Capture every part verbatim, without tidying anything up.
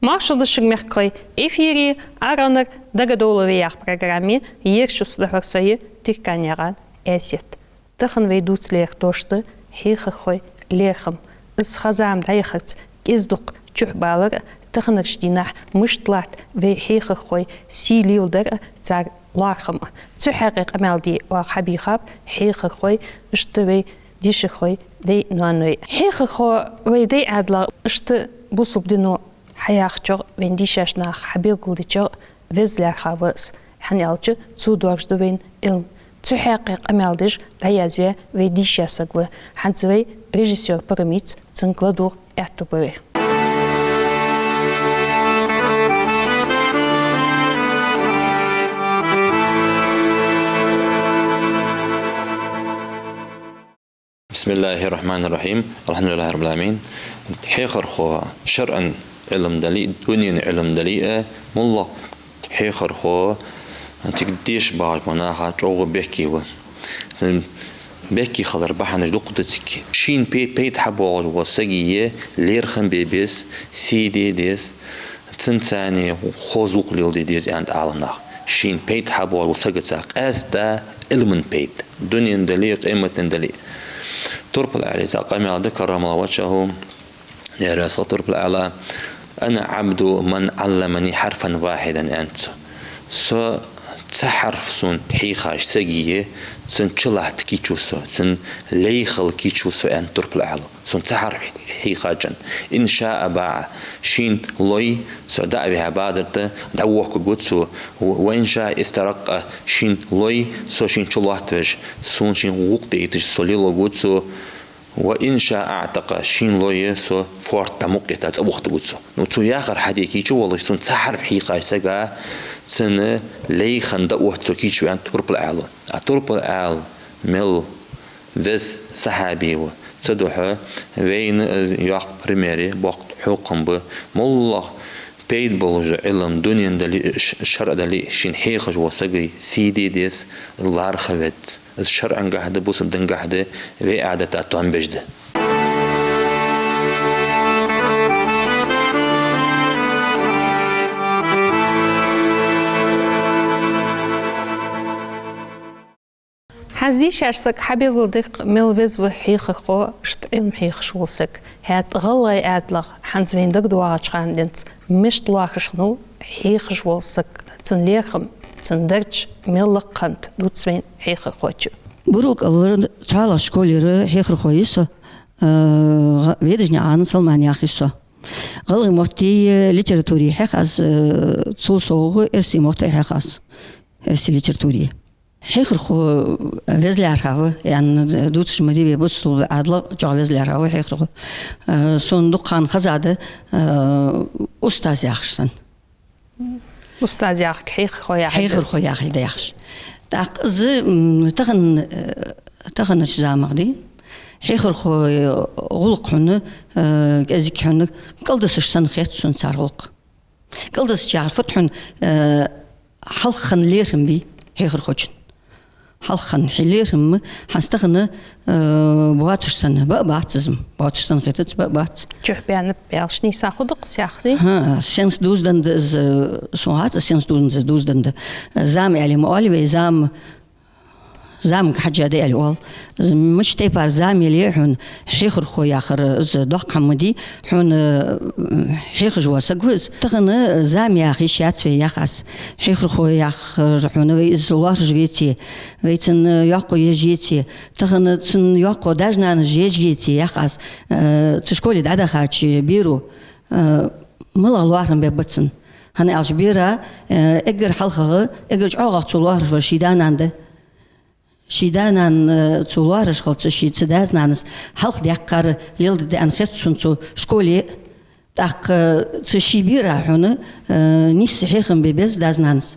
Оаш шоана дешаргда, мехкахой, эфире «Ара хьона дагадовла вай» яха программа я, ер шуца дӀахьор со я, Тирканаькъан Аьсет. Тахан вай дувца лаьрхӀа дош да хьехархой лерхӀам. Из ха-зама дӀаяхарца кӀезиг-дукха чухь балар а, таханарча дийнахьа мишта латт вай хьехархой сий леладар а, цар лоархӀам а. Цу хьакъехьа къамаьл де оаха хьабийхаб хьехархой, иштта вай дешархой, дай-ноаной. Хьехархо вай дай Ӏаьдала, иштта бусалба дино хьаяхачох, вайна дийшача наха хьабелгалдечох, веза лаьрхӀа ва из, хӀана аьлча цо доаржаду вайна Ӏилма. Цу хьакъехьа къамаьл деш дӀаязваь вай дийша саг ва. ХӀанз вай режиссёр Парамица цунга ладувгӀа аьттув ба вай. بسم الله الرحمن الرحيم. الحمد لله رب العالمين. Хьехархо шарӀан Ӏилма дале а, дунен Ӏилма дале а, моллагӀа хьехархо цига деша багӀача наха чӀоагӀа бехке ва. Бехке хилара бахьанаш дукха да цига. Шийна пе-, пайда хьабоагӀаш вола саг ве, лерхӀам бе беза, сий де деза, цунца цхьана хоза гӀулакх леладе деза аьннад Ӏаламнаха. Шийна пайда хьабоагӀаш вола сагаца, къаьстта Ӏилман пайда, дунен дале а, къематден дале а. Турпал-Ӏаьлас цхьа къамаьл ду, كرم الله وجهه, Даьла раьза хилва Турпал-Ӏаьлас: «أنا عبد من علمني حرفا واحدا», аьннад цо. Со цхьа хьарф сона хьийхача сага, цун чулоаттар кийчва со, цун лай хила кийчва со, аьннад Турпал-Ӏаьлас. Сона цхьа хьарф хьийхачоа. «إن شاء باع», шийна лой, со дӀа а вихьа базар тӀа, дӀавохкаргва цо. «وإن شاء استرق», шийна лой, со шийна чулоаттавеш, сона шийна гӀулакх тӀаэтташ, со лелаваргва цо. «وإن شاء أعتق», шийна лой, со фоарт тӀа мукъа этта цӀавохийтаргва цо. Ну, цо яхар хьаде кийча волаш, сона цхьа хьарф хьийхача сага, цун лай хинна дӀаотт со, кийчва, аьннад Турпал-Ӏаьлас. А Турпал-Ӏаьла мел веза сахьаби ва. Цудухьа вайна из йоккха пример я, боккха хьехам ба. МоллагӀа пайда болаш дола Ӏилма, дунен дале а, ш-, шарӀа дале а, шийна хьехаш вола сага сий де деза, лархӀа веза. Из шарӀангахьа да, бусалба дингахьа да, вай Ӏадата тоам беш да. ХӀанз дийшача сага хьабелгалдаьккха, мел веза ва хьехархо, иштта Ӏилма хьехаш вола саг. ХӀаьта гӀалгӀай Ӏаьдалах, хӀанз вайна дагадоагӀача хана денз, мишта лоархӀаш хиннав хьехаш вола саг, цун лерхӀам, цун дарж мел лакха хиннад, дувц вайна хьехархочо. Бурал-КӀалара цхьоалагӀча школера хьехархо я со, э, гӀа-, Ведажнаькъан Салман яха я со. ГӀалгӀай мотти, литератури хьех аз, э, цул совгӀа эрсий мотт а хьех аз, эрсий литератури. Хьехархо веза лаьрхӀа ва, яьнна дувцаш ма дий вай, бусалба Ӏаьдала чӀоагӀа веза лаьрхӀа ва хьехархо. Э, сона дукха ха хезад, э, устаз яхаш санна. Устаз яхилга хьехархо яхилга да. Хьехархо яхилга да яхаш. ТӀаккха из, м, тахан, э, таханарча замах дий, хьехархой гӀулакх хьона, э, кӀезига хьона кӀалдисаш санна хет сона цар гӀулакх. КӀалдисаш яхар фуд хьона, э, хьалха хинна лерхӀам бий хьехархочун. Хьалха хинна хьа лерхӀам, хӀанз тахан, э, боацаш санна, ба а бац из-м, боацаш санна хетац, ба а бац. Чухь баьннаб аьлча нийса хургда-кх из яхар, дий? ХӀаа, сенца дувзаденна да из, сона хетац, сенца дувзаденна да из, дувзаденна да. Зама аьле ма оал вай, зама, замага хьежжа да аьле оал. Из мича тайпара зама яле а хьона, хьехархо яхар из доккха хӀама ма дий, хьона, э, хьехаш вола саг ва из. Тахан зама яха йиш яц вай, ях аз. Хьехархо яхар хьона вай из лоархӀаш веце, вай цун йоккхо еш еце, тахан цун йоккхо даьш-нанаш еш еце, ях аз, э, цу школе дӀадахача беро, э, малагӀа лоархӀам бергба цунна. ХӀана аьлча бера, э, эггара хьалхагӀа, эггара чӀоагӀагӀа цо лоархӀаш вар ший да-нана да. Ший да-нана, э, цо лоархӀаш хилча, ший цу даьс-нанас хьалха даьккхар леладаь да аьнна хет сона цу школе. ТӀаккха цу ший бера хьона, э, нийсса хьехам бе беза даьс-нанас.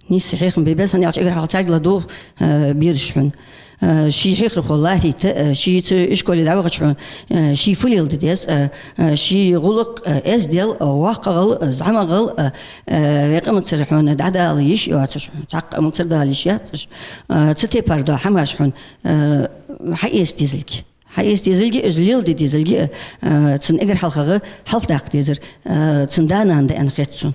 Нийсса хьехам бе беза, хӀана аьлча эггара хьалха царга ладувгӀ, э, бераш хьона. Э, ший хьехархо лархӀийта, э, ший цу ишколе дӀавахача хьона, э, ший фу леладаь деза, э, э, ший гӀулакх, э, эздел, э, воккхагӀал, э, зӀамагӀал, э, э, вай къамацара хьона дӀадала йиш йоацаш хьона, цхьаккха къамацара дала йиш яцаш, э, цу тайпара дола хӀамаш хьона, э, хьаэца дезилга. хьаэца дезалга а, из леладе дезалга а, э, цун эггара хьалхагӀа хьалхадаккха дезар, э, цун да-нана да аьнна хет сона.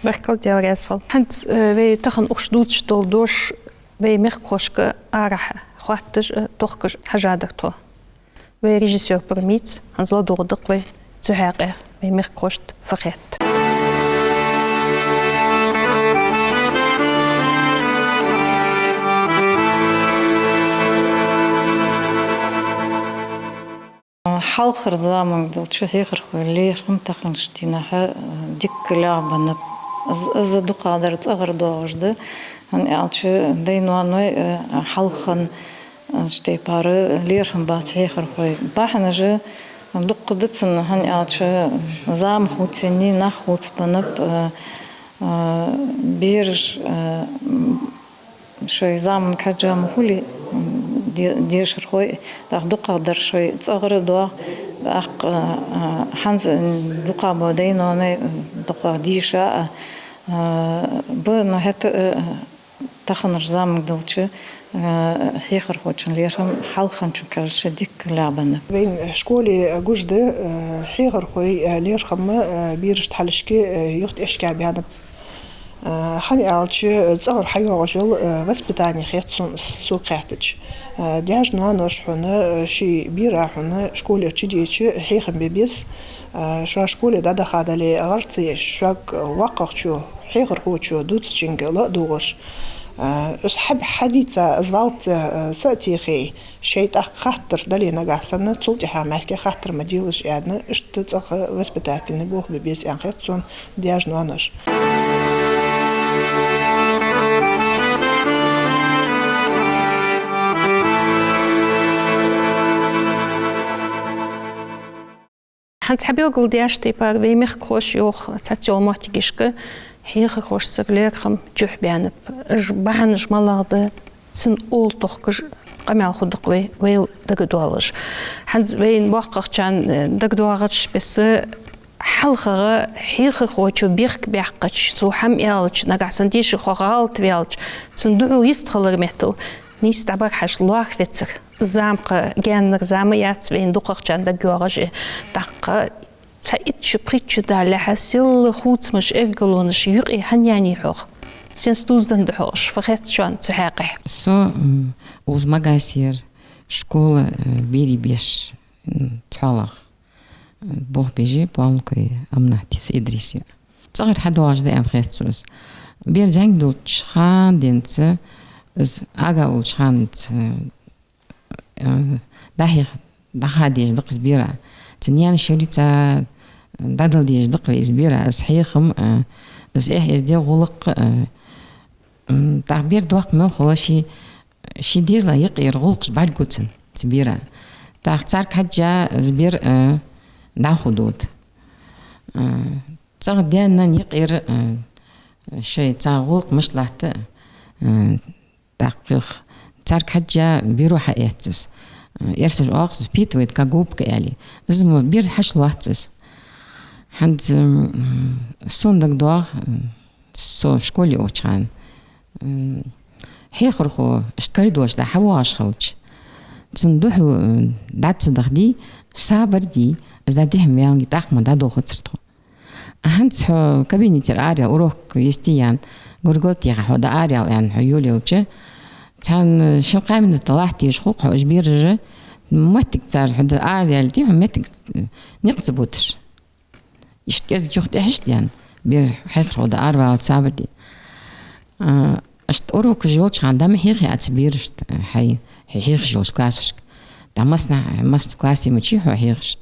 Баркал, Даьла раьза хилва. ХӀанз, э, вай тахан укх чу дувцаш дола дош вай мехкахошка арахьа хоатташ а, тохкаш а хьежадар тхо. Вай режиссёр Парамийца хӀанз ладувгӀаргда-кх вай цу хьакъехьа вай мехкахошта фу хет. Хьалхарча заманга диллача, хьехархой лерхӀам таханарча дийнахьа, э, дикка лоархӀаш ба. Из, из дукхагӀдар цӀагӀара доагӀаш да, хӀана аьлча дай-ноаной, э, хьалха, э, цу тайпара лерхӀам бац хьехархой. Бахьанаш дукха да цун, хӀана аьлча зама хувцаеннай, нах хувцабеннаб, э, э, бераш, э, шоай заманга хьежжа ма хулий, де-, дешархой, тӀаккха дукхагӀдар шоай цӀагӀара доагӀа, тӀаккха, а, хӀанз дукхагӀбола дай-ноаной, дукхагӀа деша а, а, ба, но хӀаьта а, таханарча заманга диллача, а, хьехархочун лерхӀам хьалхарчунга кхыча дикка лоархӀаш ба. Вайна школе гуш да, а, хьехархой, а, лерхӀам, а, берашта хьалхашка, а, юхатӀаэшкабаьннаб. Э, хӀана аьлча, цӀагӀара хьайоагӀаш йола, э, воспитани хет сона, сога хаьттача. Э, даьша-ноаноша хьона, э, ший бера хьона школера чудеча хьехам бе беза. Э, шо школе дӀадаха дале, гӀар ца еш, шуга воккхагӀчо, хьехархочо дувцачунга ладувгӀаш. Э, уж хьа-, хьадийца, из валлалца, э, са а техе, шоай тӀаккха хаттар дале нагахьа санна, цул тӀехьагӀа мехка хаттар ма делаш аьнна, иштта цӀагӀа воспитательни болх бе беза аьнна хет сона даьша-ноаноша. ХӀанз хьабелгалдаьча тайпара вай мехкахоша йоах, цхьацца йолча моттигашка хьехархошцара лерхӀам чухь баьннаб. Уж бахьанаш малагӀа да, цун оал тохкаш къамаьл хургда-кх вай, вайла дагадоалаш. ХӀанз вайна боккхагӀчарна, э, дагадоагӀача беса, хьалхагӀа хьехархочо бехк баьккхача, цо хӀама аьлча, нагахьа санна дешархо гӀалатваьлча, цунна духьал йистхилар меттел нийсса дӀабархьаш лоархӀа везар. Зама кхы гаьннара зама яц вайна дукхагӀчарна дагайоагӀаш а. ТӀаккха цхьа итт шу, пхийтта шу далалехьа, селла хувцамаш, эргалонаш юкъе хӀана яьннай хьогӀ? Сенца дувзаденна да хьо уж? Фу хет шоана цу хьакъехьа? Со, м, укхаза Магасера школа, э, берий беш, м, цхьоалагӀа, э, болх беш я, Павлукай Аминатас Идриса йоӀ. ЦӀагӀара хьадоагӀаш да аьнна хет сона из. Бер зӀамига долча хана денз, из ага волча хана денз, э, дӀахьех-, дӀахаде дезаш да-кх из бера. Цун наьна шорца дӀадала дезаш да-кх вай из бера. Из хьехам, э, из эхь-эздел, гӀулакх, э, м, тӀаккха бер доккха мел хуле а, ший, ший дезала юкъера гӀулакхаш бӀаргагу цун, цу бера. ТӀаккха царга хьежжа из бер, э, дӀахо дода. Э, цӀагӀа даьна-наьна юкъера, э, шоай цар гӀулакх мишта латт, э, тӀаккха царга хьежжа беро хьаэц из. Эрсаша оал-кх из, впитывает как губка, аьле. Из мо бер хьачулоац из. ХӀанз, м, сона дагадоагӀа, м, со школе ухача хана, м, хьехархо иштта коридора чу дӀа хьавоагӀаш хилча, цунна духьал, м, дӀа ца дахаде, сабар де, из дӀадихьа ваьннавалга, тӀаккха ма дӀадолхацар тхо. ХӀанз хьо кабинетера араяьлча, урок естийян, гургал теха хьо дӀа араяьлча, аьнна, хьо йолаелча, цхьан шин-кхаь минута латта дезаш хул-кх хьо уж бераш, моттиг цар хьо дӀа араяьлча, хьо моттиг никъ ца буташ. Иштта кӀезига юхатӀехьа иштта даьнна, бер хьехархо дӀа араваллалца сабар де. А, иштта урокаш йолча хана дӀа ма хьехий Ӏа цу берашта, хьай, хьай хьехаш йолча классашка. ТӀаккха массане, массане классе ма чий хьо хьехаш.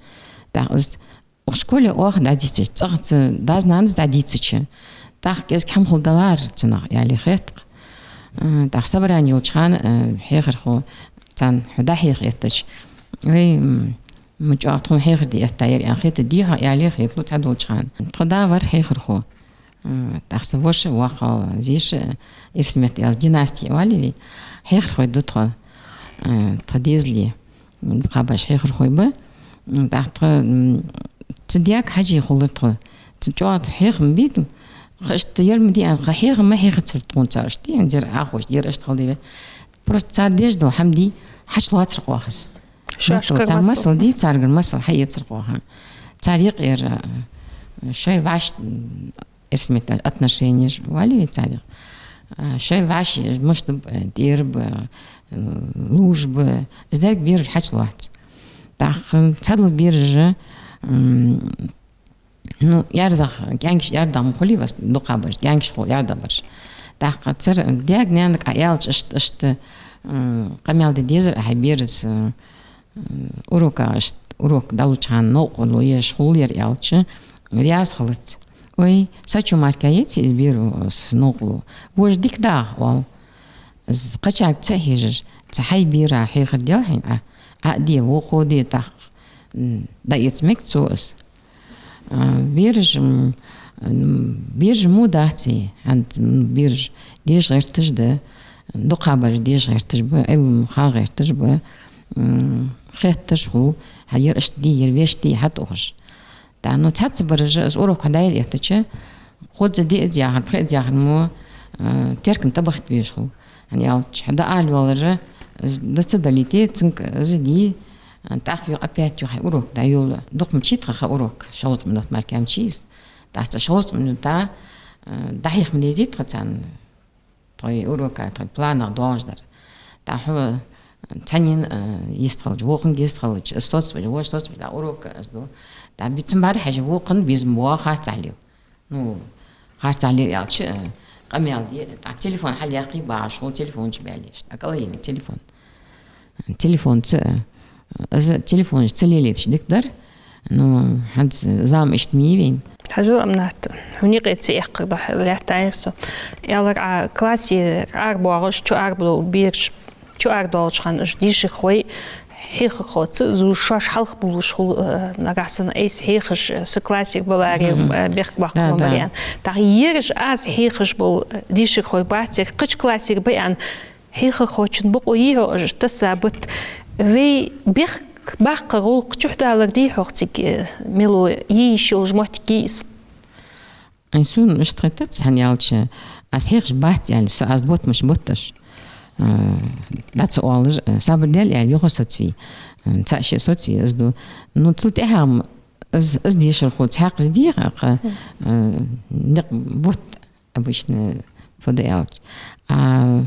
ТӀаккха из укх школе оаха дӀадийцача, цӀагӀа цу дас-нанас дӀадийцача, тӀаккха кӀезига хӀама хулдалар цунах, аьле хет-кх. А, тӀаккха собрани йолча хана, а, хьехархо царна хьо дӀахьеха эттача: «Вай, м, ма чӀоагӀа тхона хьехар де эттаяр», аьнна хетаде хьо, аьле хеталу цхьадолча хана. Тха да вар хьехархо. А, тӀаккха са воша, воккхагӀа зеша, эрсий меттала аьлча, династи оал вай, хьехархой да тхо, а, тха дезале. Дукхагӏбараш хьехархой ба. М, тӏаккха тха, м, цу даьга хьежжа хулар тхо. Цу чӏоагӏа хьехам бийта. Кхы иштта ер ма дий аьнна, кхы хьехам ма хьехацар тхона цар, иштта дий, хӏанз ер Ӏохош, ер иштта хала дий. Просто цар деш дола хӏама дий, хьачулоацар кхоахаз. Шоашкара масал, цар масал масал дий, царгара масал хьаэцар кхоахан. Цар юкъера, э, шоайла вӀашт, м, эрсий меттала отношенеш вале вай царех. Э, шоайла вӀаши мишта ба, э, тӀера ба, э, лувш ба, из деррига бераш хьачулоац. ТӀаккха цхьадола бераш, м, ну, аьрдах, кӀаьнкаш аьрдах ма хулий вай, дукхагӀбараш, кӀаьнкаш хул аьрдахбараш. ТӀаккха цар даьга-наьнага Ӏа аьлча, иштта, иштта, м, къамаьл де дезар Ӏа хьай бераца, м, урока, иштта, урок дӀалуча хана новкъарло еш хул ер аьлча, раьза хилац. Ой, са чу мара кхы яц из беро, са новкъарло. Вож дика дагӀа, оал. Из кхычарга ца хьежаш, цу хьай бера хьехар дел хьайна Ӏа, Ӏа а де, вокхо а де, тӀаккха, м, дӀаэца мег цо из. А, бераш, м, м, бераш мо дац вай, хӀанз, м, бераш деша гӀерташ да, дукхагӀбараш деша гӀерташ ба, Ӏилма ха гӀерташ ба, м, хетташ хул, хьа ер иштта дий, ер вешта дий хьатӀаухаш. ТӀаккха, ну, цхьаццабараш из урок хьадайла эттача, кхозза-диазза яхар, пхезза яхар мо, а, теркам тӀабахийта везаш хул. ХӀана аьлча, хьо дӀаала йоаллар, из дӀа ца далийте, цунга из дий, а, тӀаккха юха опять юха хьай урок дӀайолла. Дукха ма чий тха ха урок, шовзткъа минут мара кхы ма чий из. ТӀаккха цу шовзткъа минута, а, дӀахьеха ма дезий тха царна. Тхоай урока, тхоай планах доагӀаш дар. ТӀаккха хьо цхьаннена, а, йистхилча, вокхунга йистхилча, из соцавеш, вож соцавеш, тӀаккха урока из ду. ТӀаккха бицан бӀарахьежа, вокхунна безам боагӀа харцахьа лела. Ну, харцахьа лела аьлча, а, къамаьл де, тӀаккха телефон хьалъяккхе багӀаш хул, телефон чу баьле еш. ТӀаккха кӀала йийле телефон. Телефонца, а, из телефонаш ца лелаеш дика дар. Ну, хӀанз зама иштта ма йий вайна. Хьажал, Аминат, хьона юкъе ца эккхар духьа лаьттаяр со. Аьлар Ӏа, классе арабоагӀаш, чу арабола бераш, чу арадоалача хана уж дешархой, хьехархоца зувш шоаш хьалха бувлаш хул, э, нагахьа санна айса хьехаш, э, са классера баларе, э, бехк боаккхаш ма барий аьнна. ТӀаккха ераш аз хьехаш бола, э, дешархой бац, ер кхыча классера ба аьнна, хьехархочун бокъо йий хьогӀ уж тасса бутт? Вай бехк баккха гӀулакх чухь далар дий хьогӀ цига, э, мело е йиш йолаш моттиг йий из? Ай, сона иштта хетац, хӀана аьлча, аз хьехаш бац аьле, со аз ботмаш ботташ. Э, дӀа ца оалаш, э, сабар де аьле, юха соцаве, э, цаӀ-шиъ соцаве, из ду. Ну, цул тӀехьагӀа-м из, из дешархо цхьаькха из дий-кх, э, никъ бутт обычно, фу да аьлча. А,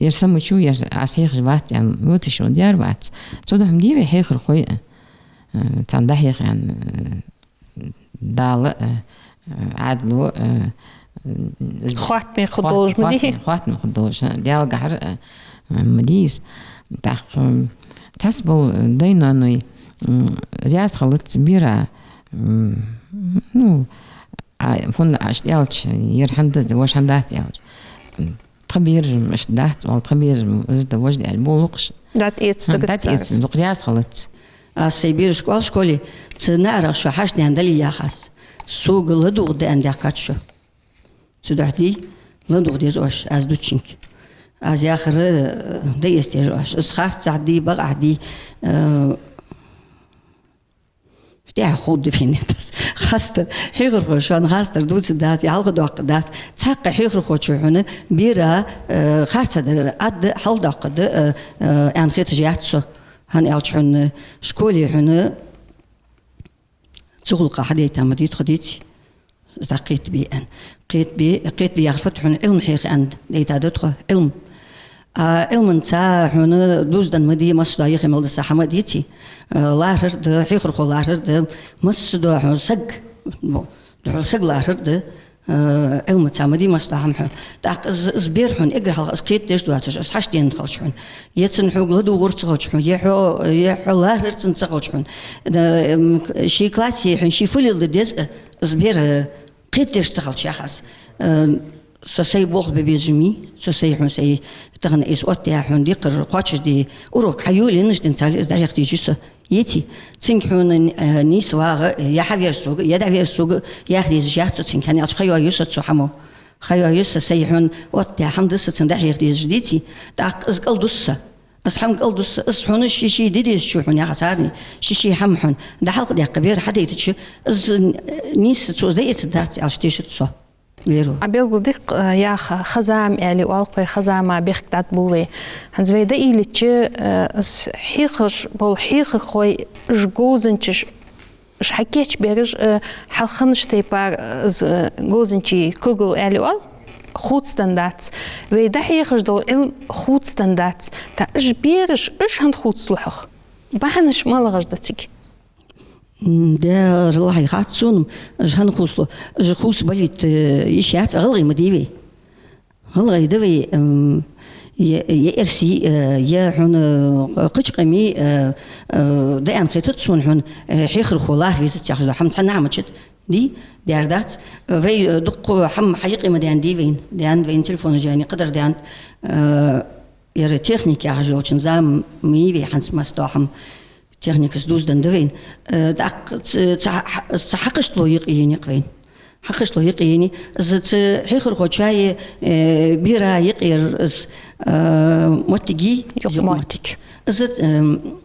Ер са мича ва, ер аз хьехаш вац аьнна, вуташ йола дер вац. Цудухьа-м дий вай хьехархой, э, царна дӀахьеха аьнна, э, Дала, э, э, Ӏаьдало, э, э, хоаттаме хургдолаш ма дий? Хоаттаме, хоаттаме хургдолаш, э, Даьлагахьара, э, э, ма дий из. ТӀаккха, э, цхьаццабола даьй-ноаной, м, раьза хилац бера, м, ну, а, фуннагӀа иштта аьлча, ер хӀана да, вож хӀана дац аьлча. Тха бераш-м иштта дац, оал, тха бераш-м из да, вож да аьле, болх беш. ДӀатӀаэца, м, дагадоагӀа, дӀатӀаэца, дукха раьза хилац. Аз сай берашка оал школе, цу наӀарах шо хьашт даьнна дале яхаш. Сога ладувгӀа да аьнна даьхкад шо. Цудухьа дий, ладувгӀа деза оаш аз дувцачунга. Аз яхар, э, дӀаэца деза оаш. Из харцахьа дий, бакъахьа дий, э, ТӀехьа ховргда фенетас. Харцдар, хьехархо шоана харцдар дувцаргдац, е хьалхадоаккхаргдац. Цхьаккха хьехархочо хьона бера, э, харцдар Ӏад хьалхадоаккхаргда, э, э, аьнна хеташ яц со. ХӀана аьлча хьона школе хьона цу гӀулакха хьадайта ма дий тхо, деций. Из дӀакхетабе аьнна. Кхетабе, кхетабе яхар фуд хьона, Ӏилма хьеха аьнна дайта да тхо, Ӏилма. А Ӏилманца хьона дуздан ма дий, массадола юхе мел да са хӀама, деций. Э, лархӀар да, хьехархо лархӀар да, массадола хьона саг, бо, духьал саг лархӀар да, э, Ӏилманца ма дий массадола хӀама хьона. ТӀаккха из, из бер хьона эггара хьалха из кхетадеш доацаш, из хьашт даьнна хилча хьона. Е цунна хьога ладувгӀар ца хилча хьона, е хьо, е хьо лархӀар цунна ца хилча хьона. Э, м, ший классе хьона ший фу леладе деза, из бер, э, кхетадеш ца хилча, яхаш. Э, со сай болх бе безаш ма йий, со сай хьона сай тахан из оттаяь хьона декхар кхоачашде урок хьайола, еннача ден цале из дӀахьеха дезаш я со. Еций, цунга хьона, э, нийса вагӀа, е хьавер сога, е дӀавер сога, яха дезаш яц со цунга, хӀана аьлча ха йоаю со цу хӀамо. Ха йоаю со сай хьона оттаяь хӀама да са цунна дӀахьеха дезаш, деций, тӀаккха из кӀалдус со. Из хӀама кӀалдус со, из хьона ший-ший де дезачо хьона яхаш царни, ший-ший хӀама хьона дӀахьалхадаьккха бер хьадайтача, из, э, нийса цо из дӀаэцаргдац аьлча тешац со. Вера. А белгал дика, э, яха, ха-зама аьле оал-кх вай, ха-зама бехк дӀатӀабул вай. ХӀанз вай дӀаийлача, э, из хьехаш бола хьехархой, уж говзанчаш, уж хьакийчбераш, э, хьалха хиннача тайпара, э, из, э, говзанчий кругал аьле оал, хувцаденна дац. Вай дӀахьехаш дола Ӏилма хувцаденна дац. ТӀаккха уж бераш, уж хӀана хувцалу хьогӀ? Бахьанаш малагӀаш да цига? М, дера лахьи хац сона, уж хӀана хувцалу, уж хувцабалийта, э, йиш яц, гӀалгӀай ма дий вай. ГӀалгӀай да вай, м, е, е эрсий, э, е хьона, э, кхыча къамий, э, э, да аьнна хетац сона хьона, э, хьехархо лархӀа везац яхаш дола хӀама цхьаннахьа ма чит, дий, дера дац. Вай, э, дукха хӀама хьаюкъе ма даьннадий вайна, даьннад вайна телефонаш яьннай, кхыдар даьннад, э, ер техника яхаш йолчун зама ма йий вай хӀанз массадола хӀама. Техникаца дувзаденна да вайна. Э, тӀаккха ца, ца, ца хьакхаштало юкъеенай-кх вайна. Хьакхаштало юкъеенай. Из цу хьехархочои, э, бераи юкъера из, э, моттиг йий, юкъ-, юкъ-, моттиг. Из, эм,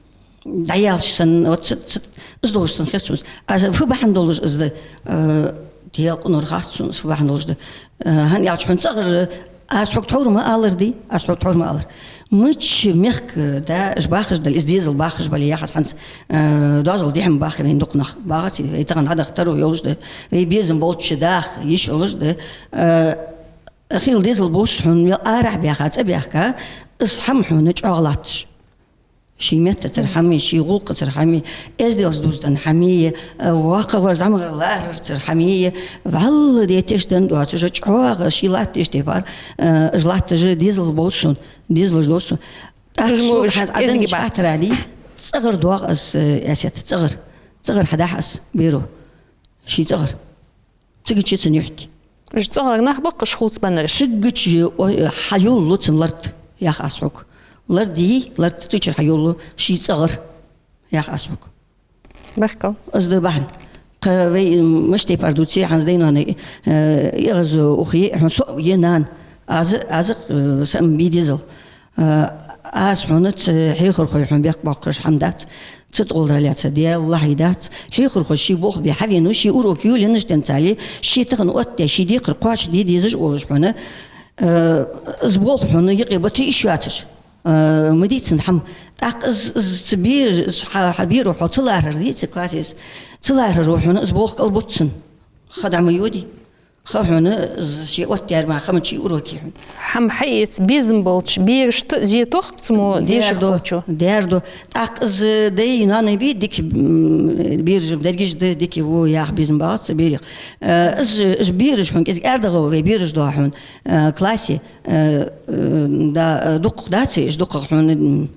дӀаялаш санна, вот ца, ца, из долаш санна хет сона. А фу бахьан долаш из да, э, делкъа нур хац сона, из фу бахьан долаш да. Э, хӀана аьлча хьона цӀагӀара, аз хьога тхьовра ма аллара, дий, аз хьога тхьовра ма аллара. Мичча мехка, да, уж бахаш дале, из дезал бахаш бале, яхаш хӀанз, э, доазол дехьа ма бахий вайна дукха нах. БагӀаций, вай тахан хьадаха таро йолаш да, вай безам болча даха йиш йолаш да. Э, хила дезал бус хьона, мел арахьа баьха, цӀабаьхка, из хӀама хьона чӀоагӀа латташ. Ший меттацара хӀамеи, ший гӀулакхацара хӀамеи, эзделца дувзаденна хӀамеи, э, воккхагӀвар зӀамагӀара лархӀарцара хӀамеи, вӀалла детташ денна доацаш, чӀоагӀа ший латташ тайпара, э, уж латташ дезал бус сона, дезалаш дус сона. ТӀаккха сога хӀанз Ӏа денна чӀоагӀа тара дий, цӀагӀара доагӀа из, э, Эсет, цӀагӀара. ЦӀагӀара хьадахьа из, беро. Ший цӀагӀара. Цига чу цун юхьиг. Уж цӀагӀара нах ба-кх уж хувцабеннараш? Цига чу, о, хьайолалу цун лард, ях аз хьога. Лард йий, лард цига чура хьайолалу, ший цӀагӀара, ях аз хьога. Баркал. Из да бахьан. Кхы вай, м, мишта тайпара дувце, хӀанз дай-ноаной, э, эгӀаз ухе, хьона со е нана. Аз, аз, э, са-м бе дезал. Э, аз хьона цу хьехархой хьона бехк боаккхаш хӀама дац, цу тӀагӀолла далаьца, Даьла лахьи дац. Хьехархо ший болх бе хьавенав, ший урок йолаеннаш денз цале, ший тахан оттадаь, ший декхар кхоачашде дезаш волаш хьона, э, из болх хьона юкъе бата йиш йоацаш, э, ма дий цун хӀама. ТӀаккха из, из цу бер-, из хьа, хьа беро хьо ца лархӀар дий цу классе, ца лархӀаро хьона из болх кӀалбут цун. Ха дӀа ма йоде. Ха хьона, з-, ше оттадаьр мара ха ма йий уроке хьона. ХӀама хьаэца безам болча берашта зе тох-кх цу мо дешархочо? Дер ду. ТӀаккха из дай-ноаной бий дика, м, бераш-м дерригаш да, дика ва яха безам багӀац цу берех. Э, из, из бераш хьона кӀезига аьрдагӀа вай бераш доагӀа хьона, э, классе, э, э, да, э, дукхагӀа дац вай уж, дукхагӀа хьона, м,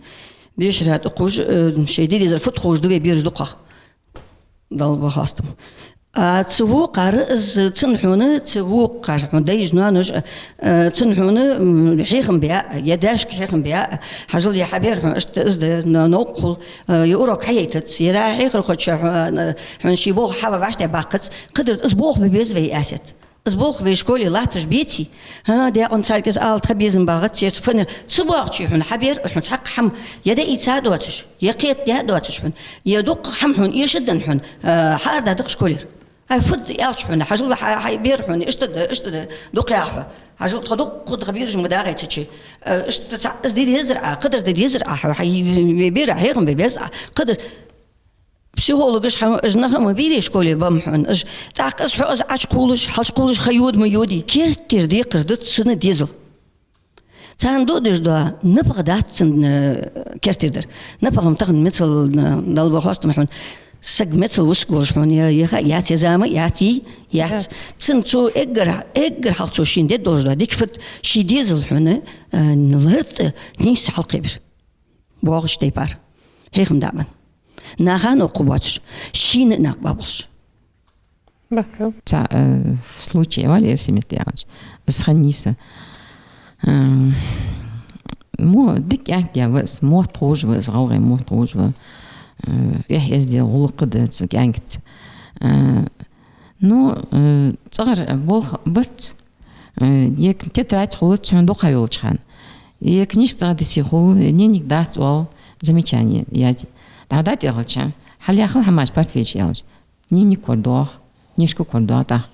дешара тӀакхувш, э, шоай де дезар фуд ховш да вай бераш дукхагӀа. Далла бахастам. А цу вокхар из, цун хьона, цу вокхар хьона, даьш-ноанош, э, цун хьона, м, хьехам баь, е даьшка хьехам баь, хьажал, е хьа бер хьона иштта из да, но-, новкъа хул, э, е урок хьаяйтац, е дӀа хьехархочо хьона, хьона ший болх хьава вӀаштӀехьа баккхац, кхыдар из болх бе беза вай, Эсет. Из болх вай школе латташ беций? ХӀа, даькъан царга из ала тха безам багӀац, цецфана цу бохчий хьона хьа бер, хьона цхьаккха хӀама е даийца а доацаш, е кхетадаь а доацаш хьона, е дукха хӀама хьона эшаденна хьона, э, хьаарда дакъа школера. Ай, фуд аьлча хьона, хьажал хьа, хьа бер хьона, иштта да, иштта да, дукха яха хьо. Хьажал тхо дукха тха бераш ма дагӀий цу чу. Э, иштта цхьа из де дезар Ӏа, кхыдар де дезар Ӏа, хьо, хьа, ве бера хьехам бе беза Ӏа, кхыдар. Психологаш хьа, уж нах ма бий вай школе ба-м хьона. Уж тӀаккха из хьо из Ӏочукхувлаш, хьалчукхувлаш ха йода ма йоде. Керттера декхар да цун дезал. Царна дуадеш дола напагӀа дац цун, э, керттера дар. НапагӀа-м тахан мецал, э, Далла бахастам хьона. Саг мецал вусаргволаш хьона е, е ха яц, е зама яц, йий, яц. Яц. Цун цо эггара, эггара хьалха цо шийна де долаш дола дика фуд, ший дезал хьона, э, лартӀа нийсса хьалкхебар. БоагӀача тайпара. Хьехам дӀабенна. Наха а новкъа боацаш, шийна а накъабоалаш. Бакъ. Цхьа, э, случай валар, Эсет, яхаш. Из хиннай са. Э, мо дика кӀаьнк я ва из, мотт ховш ва из, гӀалгӀай мотт ховш ва. Э, эхь-эздел, гӀулакх да цу кӀаьнкаца. Э, Ну, э, цӀагӀара болх бац. Э, е к-, тетрадь хулац хьона дукха йолча хана. Е книжка цӀагӀа дисий хул, дневник дац оал, замечание язе. ДӀа дӀатӀехалча, хьалъяхал хӀамаш портфеле чу аьлча. Дневник кор доагӀа, книжка кор доагӀа тӀаккха.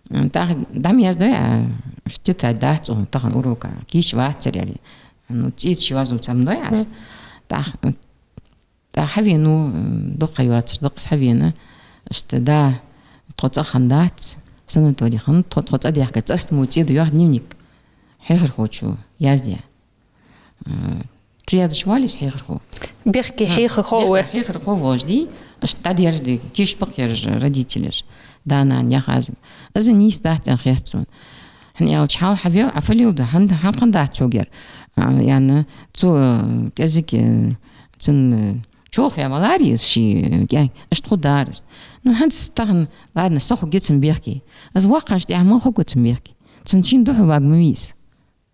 ТӀаккха дӀа ма яздой Ӏа, иштта тетрадь дац цун тахан урока, кийча вацар аьле. Ну, цӀийца ши йоазув цамдой Ӏа. ТӀаккха, тӀаккха хьавенав, дукха ха йоацаш, дакъа хьавена, иштта да, тхо цӀагӀа хиннадац, санаторий хиннад тхо, тхо цӀадаьхка, цӀаста мо цӀи да йоах дневник, хьехархочо яздаь. Э, цу яздеш вале из хьехархо. Бехке хьехархо ве. Бехке хьехархо волаш дий, иштта дӀадерзаде, кийча бакъ яраш родителаш, да-нана яхаш. Из нийса дац аьнна хет сона. ХӀана аьлча хьалха хьавел, Ӏа фу леладу, хӀана, хӀана хиннадац цунгара. А, яьннай цо, э, кӀезига, э, цун, э, чӀоагӀа валаре из ший, э, кӀаьнк, иштта хургдар из. Ну, хӀанз тахан, ладно, со хургья цун бехке. Из воккха хинначул тӀехьагӀа мала хургва цун бехке? Цун шийна духьал варгвац из.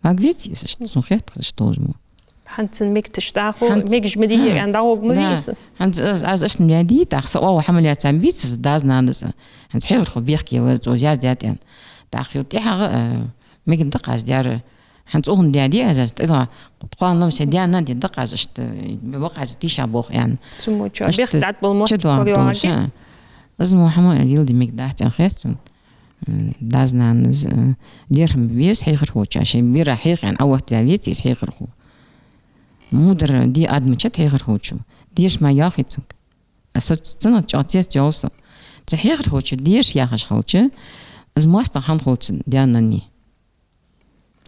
Варгвеций из иштта, сона хет иштта долаш мо. ХӀанз цун мегаш дӀахо, хӀанз, мегаш ма дий, хӀа, аьнна дӀагӀоргвац из. ХӀанз аз, аз иштта ма даьдий, тӀаккха са оагӀув хьа ма лаьцабеций из, дас-нанас. ХӀанз хьехархо бехке ва, цо яздаьд аьнна. ТӀаккха юха тӀехьагӀа, э, мегаргда-кх аз дер. ХӀанз цунна даьдий аз, аз тӀадоагӀа, кхоана-м са даь-нана дергда-кх аз иштта, бакъ аз тийша болх аьнна. Цу мо чу бехк дӀатӀабала мотт чу доагӀа корайоагӀаргья. Из мо хӀама леладе мегаргдац аьнна хет сона. М, дас-нанас, э, лерхӀам бе беза хьехархочоа, шоай бера хьехар аьнна, Ӏооттаваь веций из хьехархо. Мудар де адмачат хьехархочо. Деша ма йоахий цунга. А со цунах чӀоагӀа цецъяьлар со. Цу хьехархочо деша яхаш хилча, из моастагӀа хинна хул цун даь-нанна.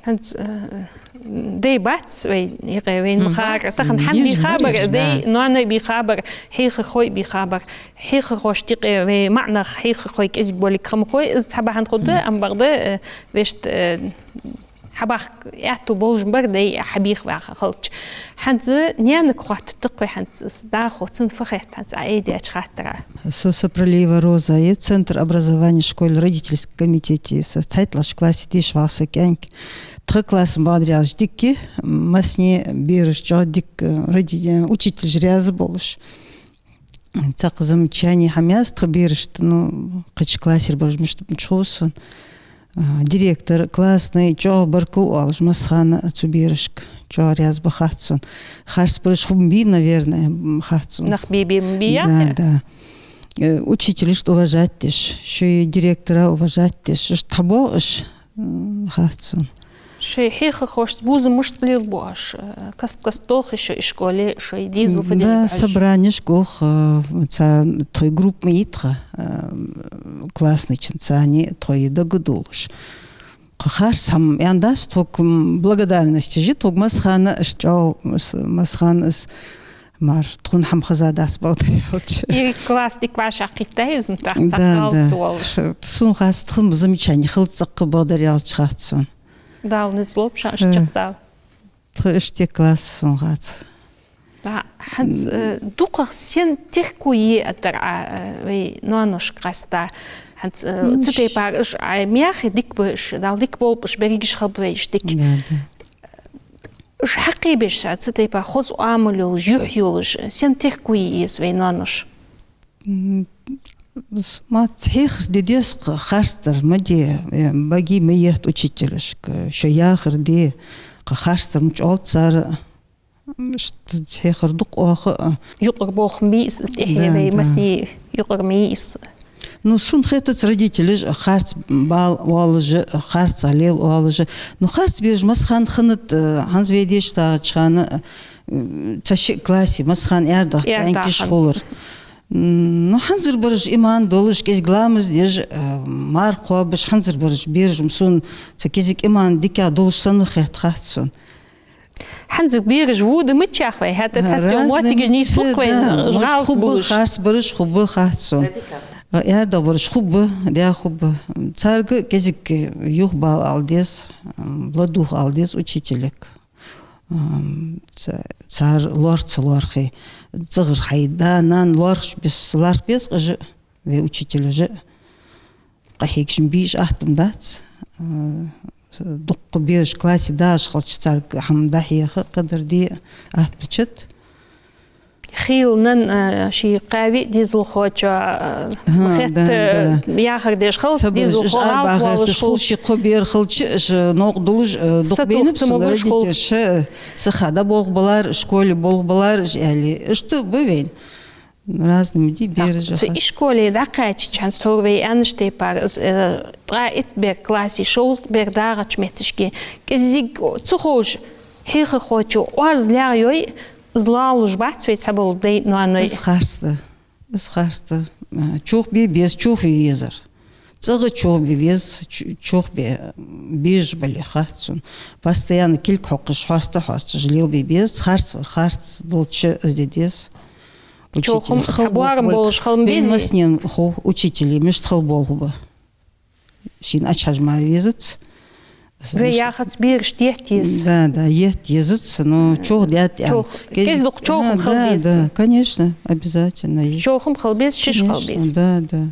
ХӀанз, э, дай бац вай, юкъе вайна ма хар. М, бац, тахан хӀама бийха бар, дай, да, ноаной бийха бар, хьехархой бийха бар. Хьехархошта юкъе вай маӀа нах, хьехархой кӀезига болга хӀама хой, из цхьа бахьан хургда, ам бакъда, э, вешта, э, хьабахка аьттув болаш бар, дай хьабийха ваха хилча. ХӀанз наьнага хоаттаргда-кх вай хӀанз, из дӀахо цунна фу хет хӀанз Ӏа айдаьча хаттара. Со Сапралиева Роза я, Центр образования школы родительский комитете я со. ЦхьайтталагӀча классе деша вагӀа са кӀаьнк. Тха класс ма дарра аьлча дика я, массане бераш чӀоагӀа дика, э, роди-, э, учителаш раьза болаш. Цхьаккха замечани хӀама яц тха берашта, ну, кхыча классера бараш мишта ба чу хов сона. А, директор, классный, чӀоагӀа баркал оалаш массахана цу берашка, чӀоагӀа раьза ба хац сона. Харц бараш хургбий, наверное, м, хац сона. Нах бе-бе ма бий, да, яхе? Да. Э, учителашта уважать деш, шоай директора уважать деш, иштта хьабоагӀа уж, м, хац сона. Шоай хьехархошца бувзам мишта лелабу оаш, э, каст-каста долхий шо ишколе, шоай дезал фу деш ба оаш? Да, собранешка оаха, э, цхьа тхоай группа ма йий тха, э, классный чун царна тхоай дагадоалаш. Кхы харц хӀама аьнна дац, тхога, м, благодарность жи, тхога массахана аш чӀоагӀа, мас-, массахана аз мара тхона хӀама хезадац, бакъдар аьлча. Из класс дика вӀашагӀкхийттай из ма тӀаккха, да, цхьа да, кхалца волаш. Сона хац, тха замечани хилац цӀаккха, бакъдар аьлча, хац сона. Дала низ лолба шоана, э, чакхдала. Тха иштта класс сона хац. Да, хӀанз, э, дукхагӀа сен терко е а дар Ӏа, э, вай ноаношка къаьста. ХӀанз, э, ну, цу тайпара уж Ӏа ма яхий, дика ба уж, Дала дика болба уж, берригаш хилба вай уж дика. Да, да. Уж хьакхебеш, цу тайпара хоза оамал йолаш, юхь йолаш, сен терко е еза вай ноаноша? М, с-, маца хьехар де деза-кх, харцдар ма де, э, баге ма етта учителашка, шо яхар де, кхы харцдар ма чӀоагӀлда цар, м, иштта хьехар ду-кх оаха, а. Юкъара болх ма бий из, тӀехье, да, вай, да, массане юкъара ма йий из. Ну, сона хетац, родителаш харц бала оалаш а, харцахьа лела оалаш а. Ну, харц бераш массахана хиннад, э, хӀанз вай деша дагӀача хана, э, цхьа-ши классе массахана аьрдагӀа кӀаьнкаш хулар. М, ну, хӀанзара бараш иман долаш, кӀезига ламаз деш, э, марха кхоабаш, хӀанзара бараш бераш ма сона цхьа кӀезига иман дикагӀа долаш санна хет, хац сона. ХӀанзара бераш вода мичахь вай, хӀаьта цхьацца моттигаш нийслу-кх вайна, да, может, гӀалат хургба болаш. Харц бараш хургба, хац сона. Э, аьрдагӀа бараш хургба, даь хургба. Царга кӀезига юхабала ала деза, м, ладувгӀа ала деза учителага. Ам, ца-, цар лоархӀа ца лоархӀе, цӀагӀара хьай да-нана лоархӀаш бесса лархӀа беза-кх уж а, вай учителаш а. Къахьегаш ма бий уж, атта ма дац. А, дукха бераш классе дагӀаш хилча, царга хӀама дӀахьеха, кхыдар де атта баьчад. Хийла нанна, а, ший кхаь виъ дезалхочоа, а, хӀа, хетта, да, да, яхар деш хилац, дезалхо гӀалат волаш хул. Хул ший кхо бер хилча, уж новкъа долаш, а, дукха бейнаб сона родителаш, хӀа, сиха дӀаболхабалар, школе болхабалар уж, аьле. Иштта ба вайна. Разный ма дий бераш. Цу ишколе дӀакхаьчача хана, тхьовра вай аьннача тайпара, из, э, ткъаь итт бер классе, шовзткъа бер дагӀача моттиге, кӀезига ца ховш, хьехархочо оаз лаьгӀа йой, из лоалуш бац вай цхьабола дай-ноаной. Из харц да. Из харц да. Э, чохбе беза, чохве везар. ЦӀагӀа чохбе веза, ч-, чохбе безаш бале хац сона. Постоянно кулг хьокхаш, хьоаста-хьоасташ лелабе беза, харцвар харц долча из де деза. Учитель. Чохам хала боарам болаш хила ма безий? Вайна массанена хов учителий мишта хала болх ба. Шийна ачхьажа мара везац. Вай яхац, берашта етта еза. Да, да, етта езац, но чох даьд аьнна. Чох. КӀезиг-, кӀезиг-дукха чохам хила беза. Да, да, конечно, обязательно есть. Чохам хила беза, шиш хила беза. Конечно, да, да.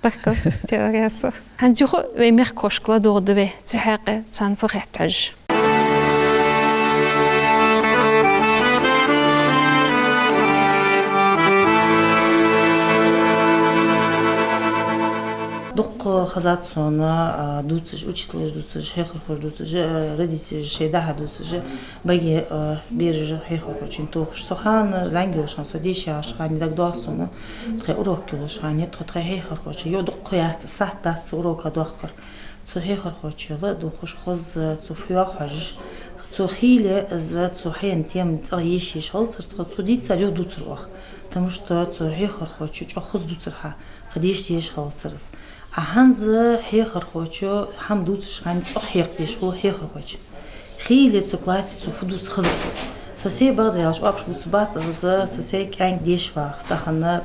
Баркал, теорияса. ХӀанз юха вай мехкахошка ладувгӀа да вай, цу хьакъехьа царна фу хет хьожаш. Дукха хезад сона, а, дувцаш, учителаш дувцаш, хьехархоша дувцаш, а, родителаша шоай дӀахо дувцаш, баге, а, бераш хьехархочунна тохаш. Со хана зӀамига йолаш хана, со деша йолаш хана дагадоагӀа сона, тха урок йолаш хана, тха, тха хьехархочо, йо, дукха яц, сахьат дац урока доаккхар. Цу хьехархочола дувхаш хоза, цо фу йоах хьожаш. Цо хийла из, цо хьайна тема цӀагӀа еш-еш хилацар, цо, цо дийцар юха дувцар оаха. Потому что цу хьехархочо чӀоагӀа хоза дувцар хьа, кхы деша езаш хилацар из. А хӀанз хьехархочо хӀама дувцаш хана цӀогӀа хьекха дезаш хул хьехархочун. Хийла цу классе цо фу дувц хезац. Со сай, бакъдар аьлча, оапаш бувцаргбац аз, со сай кӀаьнк деша вагӀа, тахан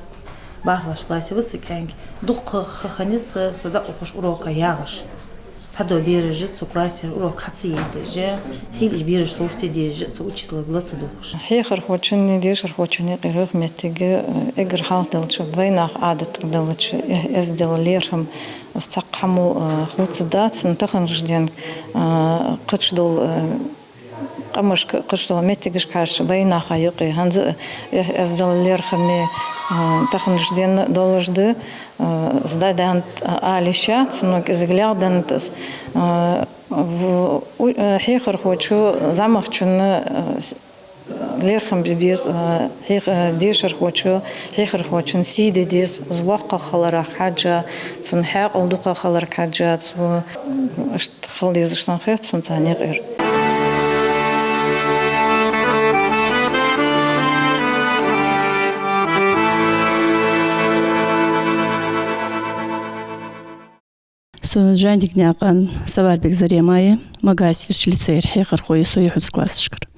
бархӀлагӀча классе ва са кӀаьнк. Дукха ха хиннай са, со дӀаухаш урока ягӀаш. Цхьадола бераш цу классера урок хьа ца яйташ, хийла уж бераш совцаде дезаш, цу учителага ла ца дувгӀаш. Хьехархочунни дешархочунни юкъера юкъмоттиг, э, эггара хьалха далча, вайнаьха Ӏадатага далча, э, эздел, лерхӀам, из цхьаккха хӀама, э, хувцаргдац, но таханарча ден, э, кхыча дола, э, къамашка, кхыча дола моттигашка хьежача, вайнаьха юкъе хӀанз а, э, эздел, лерхӀаме, э, таханарча ден долаш да, э, из дӀадаьннад, э, ала йиш яц, но кӀезига лаьгӀдаьннад из. Э, в-, у-, э, хьехархочо зӀамагӀчунна, э, с-, лерхӀам бе беза, э, хьех-, э, дешархочо хьехархочун сий де деза, из воккхагӀа хиларах хьежжа, цун хьаькъал дукхагӀа хиларах хьежжа, цо, м, иштта хила дезаш санна хет сона царна юкъера. Со Жандикнаькъан Саварбек Зарема я, Магасерча лицейра хьехархо я со юхьанца классашкара.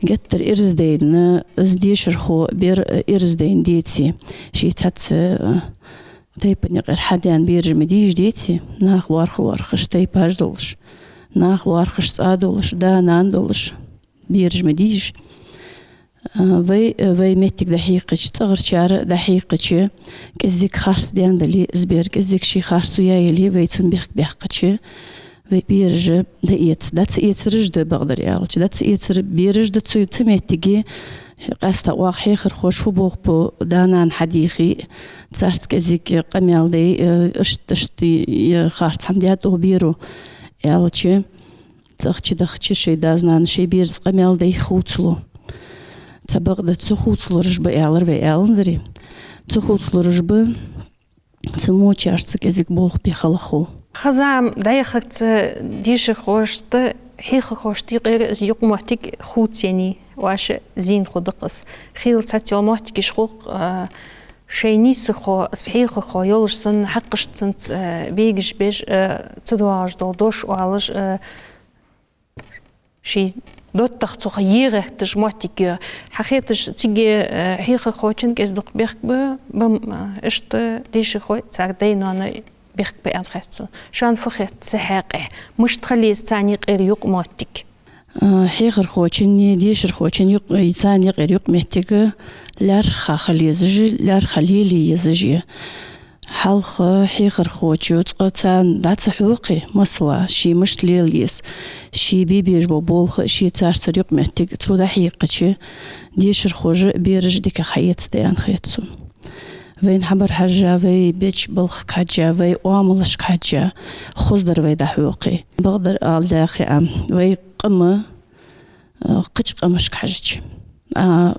Геттара ираз дайна, из дешархо бер, э, ираз дайна деце, ший цхьацца, э, тайпан юкъера хьадаьнна бераш ма дий уж деце, наха лоархӀа-лоархӀаш тайпаш долаш, наха лоархӀаш цӀа долаш, да-нана долаш, бераш ма дий уж. А, вай, а, вай моттиг дӀахьекхача, цӀагӀарчар дӀахьекхача, кӀезига харц даьнна дале из бер, кӀезига ший харцо яь яле, вай цунна бехк баьккхача, вай бераш дӀаэц-, дӀа ца эцараш да, бакъдар аьлча, дӀа ца эцар бераш да цу, цу моттиге, къаьстта оаха хьехархоша фу болх бу, да-нана хьадийхе, царца кӀезига къамаьл дай, э, иштта, иштта, е харц хӀама даьд укх беро, аьлча, цӀагӀа чудахача шоай даь-наьна шоай бераца къамаьл дайх хувцалу. Цхьабакъда цу хувцалураш ба аьлар вай, аьннадарий. Цу хувцалураш ба, цу мочарца кӀезига болх бе хала хул. Хезам дӀаяхарца дешархошта, хьехархошта юкъера из юкъмоттиг хувцаеннай, вӀаши зийна хургда-кх из. Хийла цхьацца йола моттигаш хул-кх, а, шоай нийсархо, из хьехархо йолаш санна, хьакъашта цунца, а, бегаш беш, а, ца доагӀаш дола дош оалаш, а, ший доттагӀа цох е гӀерташ моттиг я. Хьахеташ цига, э, хьехархочун кӀезиг-дукха бехк ба, ба-м, э, иштта дешархой, цар дай-ноаной бехк ба аьнна хет сона. Шоана фу хет цу хьакъехьа? Мишта хила еза царна юкъера юкъмоттиг? Э, хьехархочунни дешархочун юкъ-, царна юкъера юкъмоттиг лаьрхӀа хила езаш я, лаьрхӀа лелае езаш я. Хьалха хьехархочо цкъа царна дӀа ца хьокхе, масала, ше мишта лела еза, ше бе безаш бола болх а, ше царцара юкъмоттиг цо дӀахьекхача, дешархоша, бераша дикагӀа хьаэцаргда аьнна хет сона. Вайна хьабар хьежжа, вай беча балхашка хьежжа, вай оамалашка хьежжа, хоза дар вай дӀахьокхе. Бакъдар ала дехе а, вай къам, а, кхыча къамашка хьежача. А,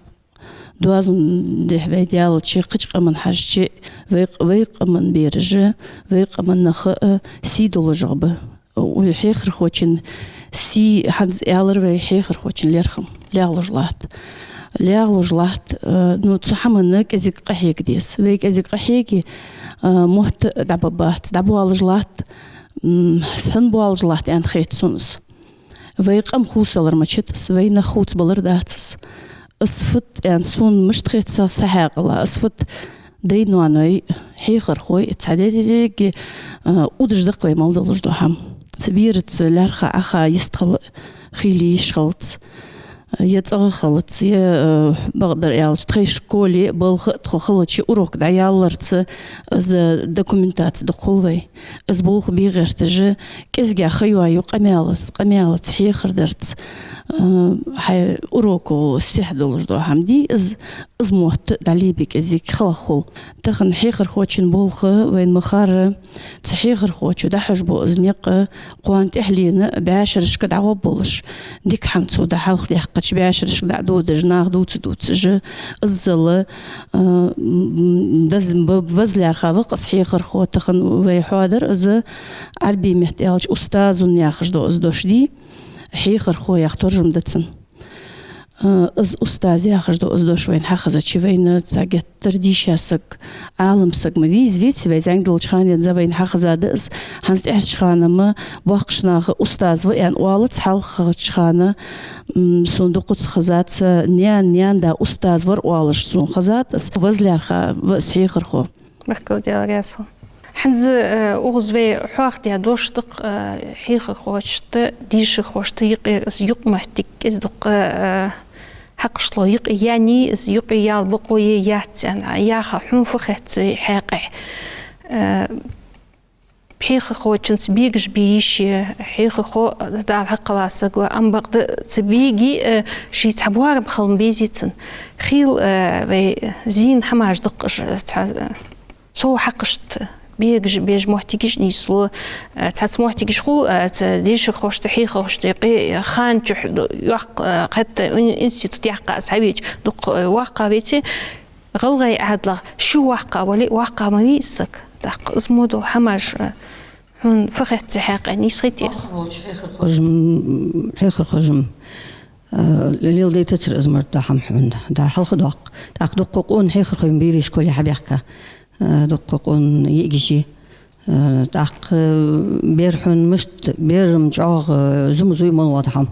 Доазон дехьа вай даьлча, кхыча къаман хьажача, вай, вай къаман бераш а, вай къаман нах а сий долаш ба. Вай хьехархочун сий, хӀанз аьлар вай, хьехархочун лерхӀам лаьгӀлуш латт. ЛаьгӀлуш латт, э, ну, цу хӀаманна кӀезига къахьега деза. Вай кӀезига къахьеге, э, мотт дӀабоалабац, дӀабоалаш латт, м, сенна боалаш латт аьнна хет сона из. Вай къам хувцалур ма дац из, вай нах хувцабалар дац из. Из фуд аьнна сона мишта хет са, са хьаькъала, из фуд дай-ноаной, хьехархой, цхьа деррига, а, удаш да-кх вай мел долаш дола хӀама. Цу бераца лаьрхӀа Ӏаха йистхила хийла йиш хилац, е цӀагӀа хилац, е, а, бакъдар аьлча, тхоай школе балха а тхо хилча, урок дӀаяллалца, из документаци дукха хул вай. Из болх бе гӀерташ а, кӀезигагӀа ха йоаю къамаьла-, къамаьлаца, хьехардарца, а, хьай уроко сехьа долаш дола хӀама дий, из, из мотт дӀалебе кӀезига хала хул. Тахан хьехархочун болх вайна ма харра, цу хьехархочо дӀахьош бола из никъ кхоана тӀехьленна бӀаьшерашка дӀагӀоргболаш, дика хӀама цо дӀахьалхадаьккхача бӀаьшерашка дӀадодаш, нах дувца-дувцаш а, иззал, а, м, м, даз-, ба-, ваз лаьрхӀа ва-кх из хьехархо, тахан вай хьоадар из Ӏарбий метта аьлча устазун яхаш дола из дош дий, хьехархо яха туржам да цун. А, из устаз яхаш дола из дош вайна хьахезача, вайна цхьа геттара дийша саг, Ӏалам саг ма вий из, веций, вай зӀамига долча хана денз вайна хьахеза да из, хӀанз тӀехьарча хана-м боккхийча наха устаз ва аьнна оалац, хьалхарча хана, м, сона дукхаза хезац, наьна, наьна да устаз вар оалаш сона хезад из, ваз лаьрхӀа ва из хьехархо. Баркал, Даьла раьза хилва. ХӀанз, э, укхаза вай хьоахадаь дош да-кх, э, хьехархошта, дешархошта юкъера из юкъмоттиг кӀезиг-дукха, э, хьакъ лу юкъе яьннай из, юкъе яла бокъо е яц аьнна. Яха, хьона фу хет цу хьакъехьа? Э, хьехархочунца бегаш бе йиш я, хьехархо, Дала хьакъ хилва саг ва, амма бакъда ца беге, э, ший цхьа боарам хила ма безий цун. Хийла, э, вай зийна хӀамаш да-кх уж, цхьа, э, сов хьакъашта бегаш, беш моттигаш нийслу, э, цхьацца моттигаш хул, э, цу дешархошта, хьехархошта юкъе, э, хана чухь ду-, йоккха, э, кхетта ин-, институт яьккха аз хьавеча, дукха, э, воккха веце, гӀалгӀай Ӏаьдалах ши воккха вале, воккха ма вий из саг. ТӀаккха из мо дола хӀамаш, э, хьона фу хет цу хьакъехьа, нийса хетий из? Воккха волча хьехархоша, м, хьехархоша, м, э, леладайтацар из мара дола хӀама хьона. ДӀа хьалха доаккх. ТӀаккха дукха къона хьехархой ма бий вай школе хьабаьхка. Э, дукха къона йиӀигаш я. Э, тӀаккха бер хьона мишта, бер-м чӀоагӀа, э, зума зуй моллагӀа дола хӀама.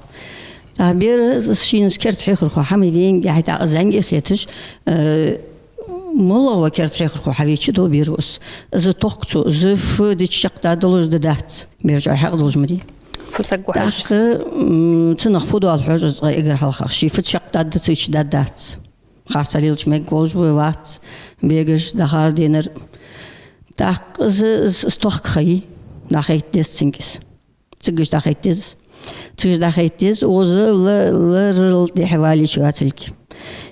ТӀаккха бер из, из шийна из керда хьехархо хьа ма венге, хьай тӀаккха из зӀамига хеташ, э, моллагӀа ва керда хьехархо хьавеча, дов бера ва из. Из тохк цо, из фу дича чакхдаргдолаш да, дац. Бер чӀоагӀа хьакъ долаш ма дий. Фу саг ва хьажа из? ТӀаккха, м, цунах фу доал хьожа из цкъа эггара хьалха. Ше фу чакхдаргда, цу чу даргдац. Харцахьа лелача мегаш волаш вай вац, бегаш, дӀахар денар. ТӀаккха из, из, из тохк ха йий, дӀахайта деза цунга из. Цигга дӀахайта деза из. Цигга дӀахайта деза, укхаза ла-, ларал тӀехьа вала йиш йоацилга.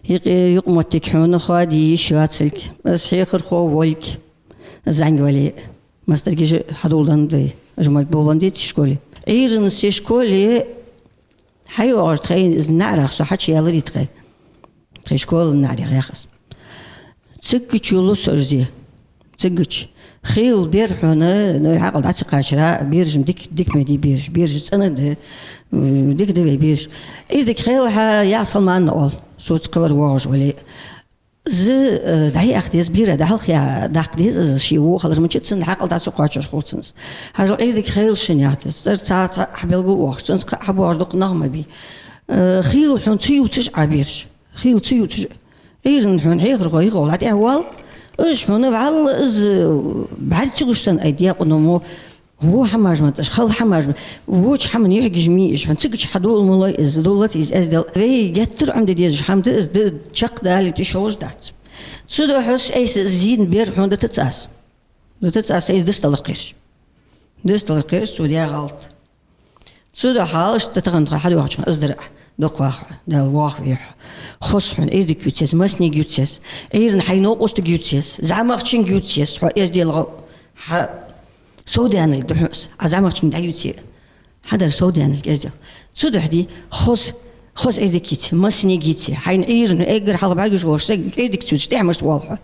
Юкъе-, юкъмоттиг хьона хоаде йиш йоацилга. Из хьехархо волга. Из зӀамига вале а. Масдаргаш а хьадоладеннад вай. Уж ма болабеннадеций школе. Ӏуйрийна се школе хьайоагӀаш тхоай из наӀарах со хьачуяьлар тхоай. Тхоай школа наӀарах яхаш. Цигга чу йолалу со уж зе. Цигга чу. Хийла бер хьона, ну, хьаькъал дӀа ца кхоачара, бераш-м дика, дика ма дий бераш, бераш цӀена да, м, дика да вай бераш. Ӏуйре дика хийла хьа, яхь салманна оал, со цу кхывар воагӀаш вале. Из, э, дӀаяха деза, бера дӀахьалха даккха деза из, ше во хилар мичад цун, хьаькъал дӀа ца кхоачар хул цун из. Хьажал, Ӏуйре дика хийла шун, яхь деза. ЦӀера цхьа, цхьа хьабелгалвоагӀаш, цунца кхы хьабоагӀаш дукха нах ма бий. Э, хийла хьона ца ювцаш Ӏа бераш. Хийла ца ювцаш. Ӏуйрийна хьона хьехархо йихо латӀехвала, уж хьона вӀалла из, э, бӀарга ца гуш санна, ай декъа намо, во хӀамаш ма тӀаш, хала хӀамаш ма, воча хӀаман юхьигаш ма йий уж хьона, цигача хьадола ма лой из, доллац из эздел. Вай геттара Ӏомаде дезаш хӀама да из, да чакхдалийта йиш йолаш дац. Цудухьа айса из зийна бер хьона дитац аз. Дитац аз, айса дицдалар кхераш. Дицдалар кхераш, цо даь гӀалат. Цудухьа иштта тахан тхо хьадоагӀача хана из дар Ӏа, дукха ваха хьо, Даьла воахаве хьо. Хоза хьона Ӏуйре дика ювца еза, массанега ювца еза. Ӏуйрийна хьай новкъостага ювца еза, зӀамагӀчунга ювца еза, хьо эздел гӀо-, хьа совдаьннилга да хьона из, Ӏа зӀамагӀчунга дӀаювце. Хьадар совдаьннилга эздел. Цудухьа дий, хоза, Хоза эздик йиц, массанега йиц, хьайна Ӏуйрийна эггара хьалха бӀаргагуш волаш саг эздик ца йича, тӀехьа мишта воал хьо?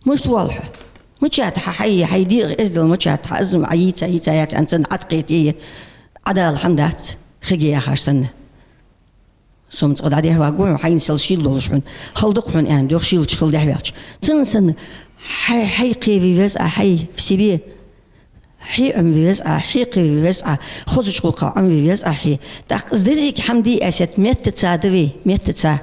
Мишта воал хьо? Мичад хьа хьай, хьай дегӀа эздел мичад хьа? Из ма Ӏа йийца, йийца яц, аьнна, цунна Ӏаткъе тӀе, Ӏа Дала хӀама дац, хиге яхаш санна. Со-м цкъа дӀадехьаваргва хьона, хьайна сел шийла долаш хьона, хала да-кх хьона, аьнна, духьа шийлача хила дехьаваьлча. Цунна санна, хьай, хьай кхеве веза Ӏа, хьай в себе. Хье Ӏомаве веза Ӏа, хье кхеве веза Ӏа, хозача гӀулакха Ӏомаве веза Ӏа хье. ТӀаккха из деррига хӀама де эсет меттаца да вай, меттаца.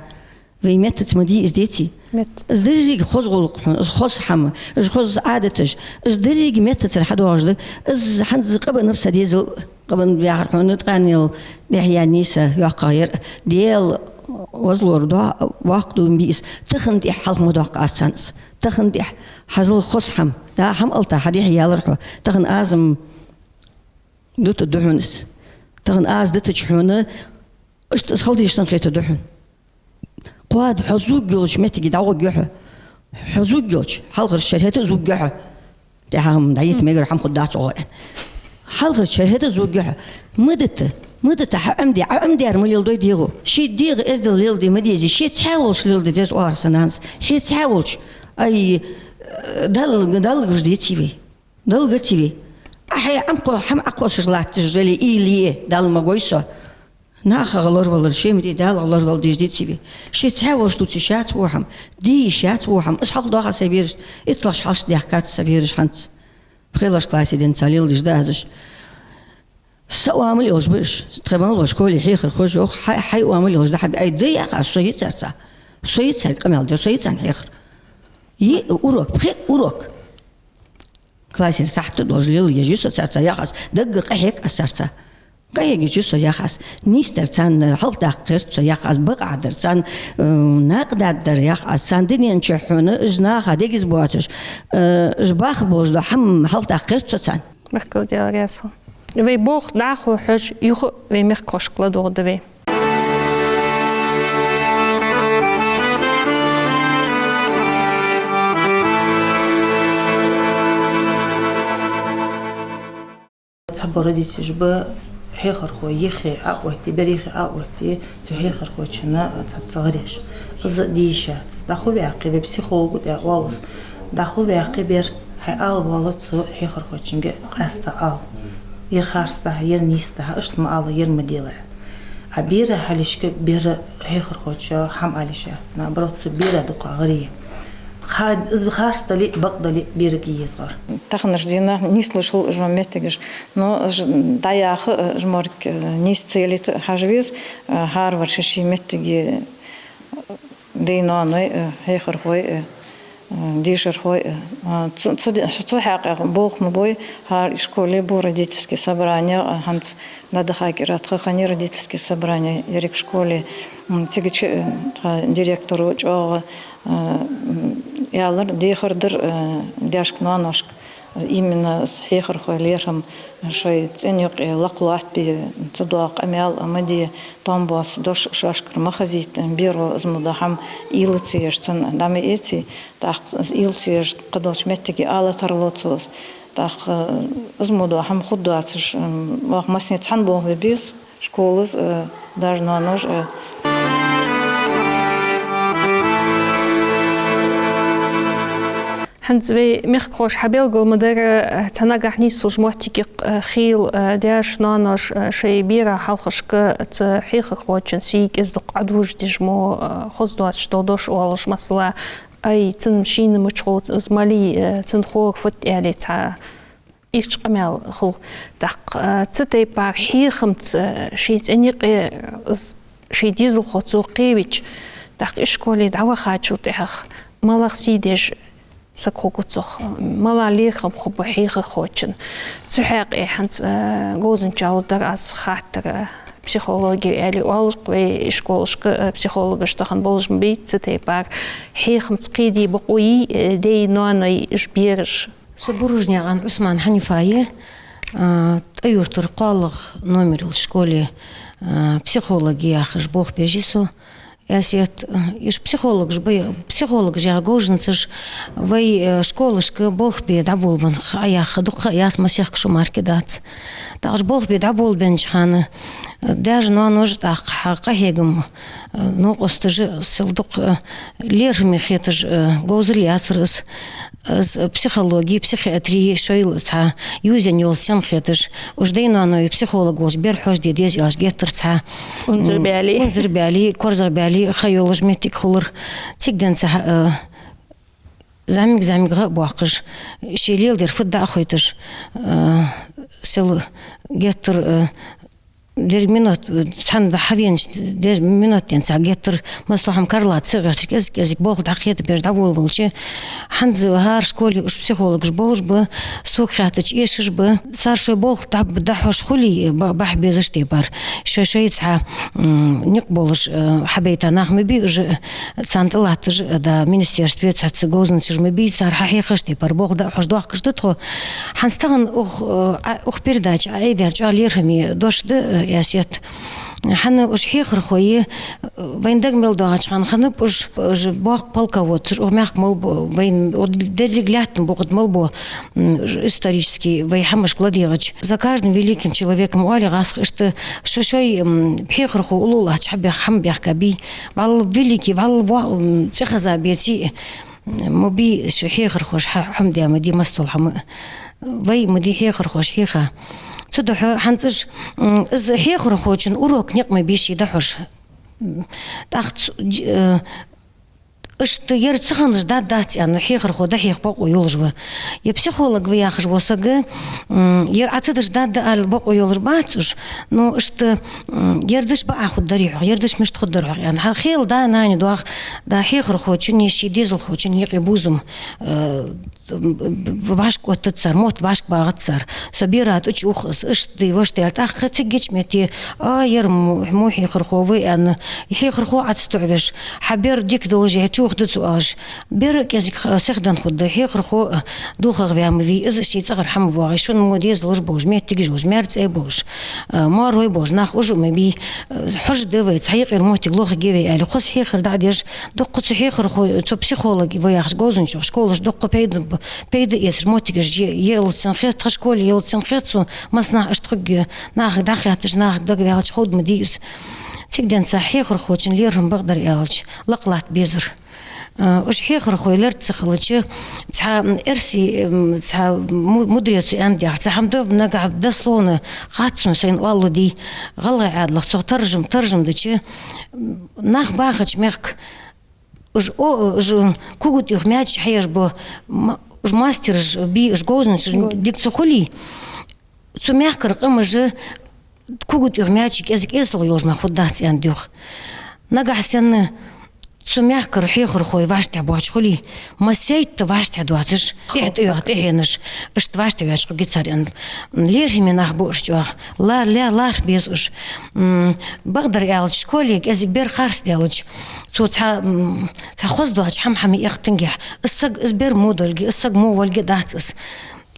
Вай меттаца ма дий из, деций? Меттаца. Из деррига хоза гӀулакх хьона, из хоза хӀама, из хоза Ӏадаташ, из деррига меттацара хьадоагӀаш да. Из хӀанз къаманна ба са дезал, къаман баьхар хьона, ткъаьнел дехьаяьннай са йоккхагӀъяр. Даьла возалора до-, воккха дув ма бий из. Тахан тӀехьа хьалха ма доаккх аз царна из. Тахан тӀехьа хьазал хоза хӀама. Да, хӀама алта хьа дехьа ялар хьо. Тахан аз-м дутаргда хьона из. Тахан аз дутача хьона, иштта из хила дезаш санна хетаргда хьона. Кхоана хьо зувргйолча моттиге дӀагӀоргья хьо. Хьо зувргйолча, хьалхарча шера хӀаьта а зувргья хьо. ТӀехьа-м дӀайита мегар хӀама хургдац оаха. Хьалхарча шера хӀаьта а зувргья хьо. Ма дита, ма дита, хьа Ӏомаде, Ӏа Ӏомадаьр ма леладой дегӀо. Ший дегӀа эздел леладе ма дезий, ше цхьаь волча леладе деза оаха санна хӀанз. Ше цхьаь волча, ай, Далла, Далла гуш деций вай? Далла гаций вай? Ӏа хьай Ӏамкхо-, хӀама Ӏокхоссаш латташ дале, уйла е, Далла ма гой со. НахагӀа лоравалар, ше ма дий, ДаллагӀа лоравала дезаш деций вай? Ше цхьаь волча дувце йиш яц во хӀама, де йиш яц во хӀама. Из хьалха доаха са бераш, итталагӀча хьалхашка даьхкад са бераш хӀанз. ПхелагӀча классе денз цар леладеш да аз уж. Са оамал йолаш ба уж, тха мел бола школе хьехархоша, йоах, хьай, хьай оамал йолаш да хьа бе-, ай, да яхаш, со я царца. Со я царга къамаьл дер, со я царна хьехар. Йиъ урок, пхиъ урок. Классера сахьат долаш леладеш я со царца, йоах аз, даггара къахьег аз царца. КъахьегӀаш я со, йоах аз. Нийсдар царна хьалхадаккха гӀерт со, йоах аз, бакъахьа дар царна, э, накъадаргдар, йоах аз, царна дунен чу хьона, уж наха дегаза боацаш, э, уж баха болаш дола хӀама хьалхадаккха гӀерт со царна. Баркал, Даьла раьза хилва. Вай болх дӀахо хьожаш, юха а вай мехкахошка ладувгӀаргда вай. Цхьабола родителаш ба, хьехархо юхе Ӏооттае, бер юхе Ӏооттае, цу хьехархочунна цхьацца гӀареш. Из де йиш яц. ДӀахо ваьккхе, вай психолога тӀа оалаш. ДӀахо ваьккхе бер, хьай ала воалл цу хьехархочунга, къаьста ала. Ер харц да хьа, ер нийса да хьа, иштта ма ала, ер ма делахь. А бера хьалхашка бер хьехархочоа хӀама ала йиш яц. Наоборот, цу бера дукха гӀаре. Ха-, из харц дале а, бакъ дале а, берага е еза гӀар. Таханарча дийнахьа нийслуш хул уж моттигаш. Но уж дӀаяха, уж морг, э, нийса ца ялийта хьажа веза, э, хӀаравар ший-ший моттиге, даьй-ноаной, э, хьехархой, э, э, дешархой, э, э, цу, цу ди-, цу хьакъехьа болх ма бой, хӀара школе ба родительски собрани, э, хӀанз дӀадахача кӀира тха хиннай родительски собрани еррига школе, м, цига чу, э, тха директоро чӀоагӀа, э, м, аьлар, дехар дар, э, даьшка-ноаношка. Именно из хьехархой лерхӀам шоай цӀен юкъе лакха лоаттабе, ца доагӀа къамаьл а ма де, товш боаца дош шоашкара ма хазийта, беро из мо дола хӀама уйла ца еш цунна дӀа ма эций, тӀаккха из уйла ца еш кхыдолча моттиге ала тарлу цо из. ТӀаккха из мо дола хӀама хургдоацаш, м, оаха массане цхьана болх бе беза. Школас, э, даьша-ноаноша, э. ХӀанз вай мехкахоша хьабелгал ма дарра, э, цхьа нагахьа нийслуш моттиге, э, хийла, э, даьша-ноаноша, э, шоай бера хьалхашка цу хьехархочун сий кӀезига-дукха Ӏодожадеш мо, э, хоза доацаш дола дош оалаш, масала, ай, цун шийна мича хов, из малий, э, цун ховргфат аьле цхьа. Иштта къамаьл хул. ТӀаккха, э, цу тайпара хьехамца, э, ший цӀен юкъе, э, из ший дезалхо цо кхевича, тӀаккха ишколе дӀавахачул тӀехьагӀа малагӀа сий деш саг хургва цох, малагӀа лерхӀам хургба хьехархочун. Цу хьакъехьа хӀанз, э, говзанчал дар аз хаттар, э, психологи аьле оалаш-кх вай ишколашка, э, психологаш тахан болаш ма бий, цу тайпара хьехамца кхеде бокъо йий, э, даьй-ноаной, уж бераш. Со Буружнаькъан Ӏусман Хьанифа я, а, ТӀой-Юртара кхоалагӀа номер йолча школе, а, психолог яхаш болх беш я со. Эсет, а, уж психологаш ба, психологаш яха говжанцаш вай, а, школашка болх бе дӀаболабенна ха яха дукха ха яц, масех шу мара дац. ТӀаккха уж болх бе дӀаболабеннача хана, Даьша-ноаноша тӀаккха хьа къахьегам, э, новкъосташа сел дукха, э, лерхӀаме хеташ, э, говзал яцар из. Из психологи, психиатри шоайла цхьа юзен йолаш сел хеташ. Уж дай-ноаной психолог волча бер хьожаде деза аьлча геттара цхьа, унзара, м, баьле, унзара баьле, корзагӀбаьле ха йолаш моттиг хулар. Цига денз цхьа, э, зӀамига-зӀамига гӀа а боаккхаш, ший леладер фуд дӀа а хойташ, э, сел геттара, э, деррига минот, э, цхьан хьавенача дер-, минот денз цхьа геттара массахана карла ца гӀерташ, кӀезиг-кӀезиг болх дӀакхетабеш дӀаволавелча, хӀанз хӀара школе уж психологаш болаш ба, сога хаьттача эшаш ба. Цар шоай болх дӀа-, дӀахьош хуле, ба-, бахьа безаш тайпара. Шоай-шоай цхьа, м, никъ болаш, э, хьабайта нах ма бий уж, царна тӀалатташ, э, да, министерстве цхьацца говзанчаш ма бий, цар хьахьехаш тайпара болх дӀахьош доахкаш да тхо. ХӀанз тахан укх, э, а, укх передаче Ӏа айдер чӀоагӀа лерхӀаме дош да, э, Эсет. ХӀана уж хьехархой, э, вайна дага мел доагӀача хана хиннаб уж, уж боккха полководцаш, укх мехка мел бола, вайна укх деррига лаьттан букъа тӀа мел бола, м, уж исторически вай хӀамашка ладийгӀача. За каждым великим человеком оалий гӀазкхаша, иштта шо-шоай, м, хьехархо уллув латтача хьабаьхка хӀама баьхка бий. ВӀалла великий, вӀалла во-, м, цӀихеза беций, м, ма бий уж хьехархоша хьа-, хӀама даь ма дий массадола хӀама. Вай ма дий хьехархоша хьийха. Цудухьа хӀанз уж, м, из хьехархочун урок никъ ма бий ший дӀахьош. М, тӀаккха цу-, э, иштта ер ца хиннаш даргдац аьнна, хьехархо дӀахьеха бокъо йолаш ва. Е психолог ва яхаш вола саг, м, ер Ӏа ца деш даргда аьнна бокъо йолаш бац уж, но иштта, м, ер деш бакъахьа хургдарий хьогӀ, ер деш мишта хургдар хьогӀ аьнна. Хьа хел да-нана доагӀа, да хьехархочун е ший дезалхочун юкъе бувзам, э, б-, б-, б-, вӀашка оттац цар, мотт вӀашка багӀац цар. Со бера тӀачу ух, из иштта дий, вешта аьле, тӀаккха цига гича метте, а, ер мо, мо хьехархо ва аьнна, хьехархо Ӏа ца тоӀавеш, хьа бер дика долаш, е чу ухаш да цо оалаш. Бер кӀезига х-, сихдаь хургда, хьехархо, а, дулхагӀа ваь ма вий, из ший цӀагӀара хӀама воагӀе, шун мо дезалаш болаш, моттигаш йолаш, маьр-цӀай болаш, а, моарой болаш нах уж а ма бий, а, хьожаргда вай, цхьа юкъера моттиг лохаргья вай аьле, хоза хьехар дӀадеш, дукха цу хьехархой, цу психолог ва яхаш говзанчох школаш дукха пайда, пайда эцаш моттигаш е-, елац аьнна хет, тха школе елац аьнна хет сона, массанахьа иштта хургья, нахага дӀахетташ, нахага дагаваьлча ховргда ма дий из. Цига денз цхьа хьехархочун лерхӀам, бакъдар аьлча, лакха латта безар. Э, уж хьехархой лерхӀа ца хилча, цхьа, м, эрсий, м, цхьа му-, мудрецо аьннад яхаш, цхьа хӀама да, нагахьа дословно хац сона, сайна оалалу дий, гӀалгӀай Ӏаьдалах цох таржам, таржам дича, м, нах бахача мехка уж, о, уж кугат юха маьчеш хьаеш бола м-, уж мастераш бий, уж говзанчаш, говз, дика ца хуле, цу мехкара къамаш кугат юха маьчеш кӀезига эсала йолаш мара хургдац аьннад юха. Нагахьа санна цу мехкара хьехархой вӀаштӀехьа боацаш хуле, массайтта вӀаштӀехьа доацаш, тӀехьа тӀайоагӀа тӀехьенаш, иштта вӀаштӀехьа йоацаш хургья цар аьннад. ЛерхӀаме нах ба уж чӀоагӀа. Ла-, ла-, лархӀа беза уж. М, бакъдар аьлча, школе кӀезига бер харцдаьлча, цо цхьа, м, цхьа хоза доацача хӀама-хӀама яхийтангехь, из саг, из бер во долга, из саг во волга дац из.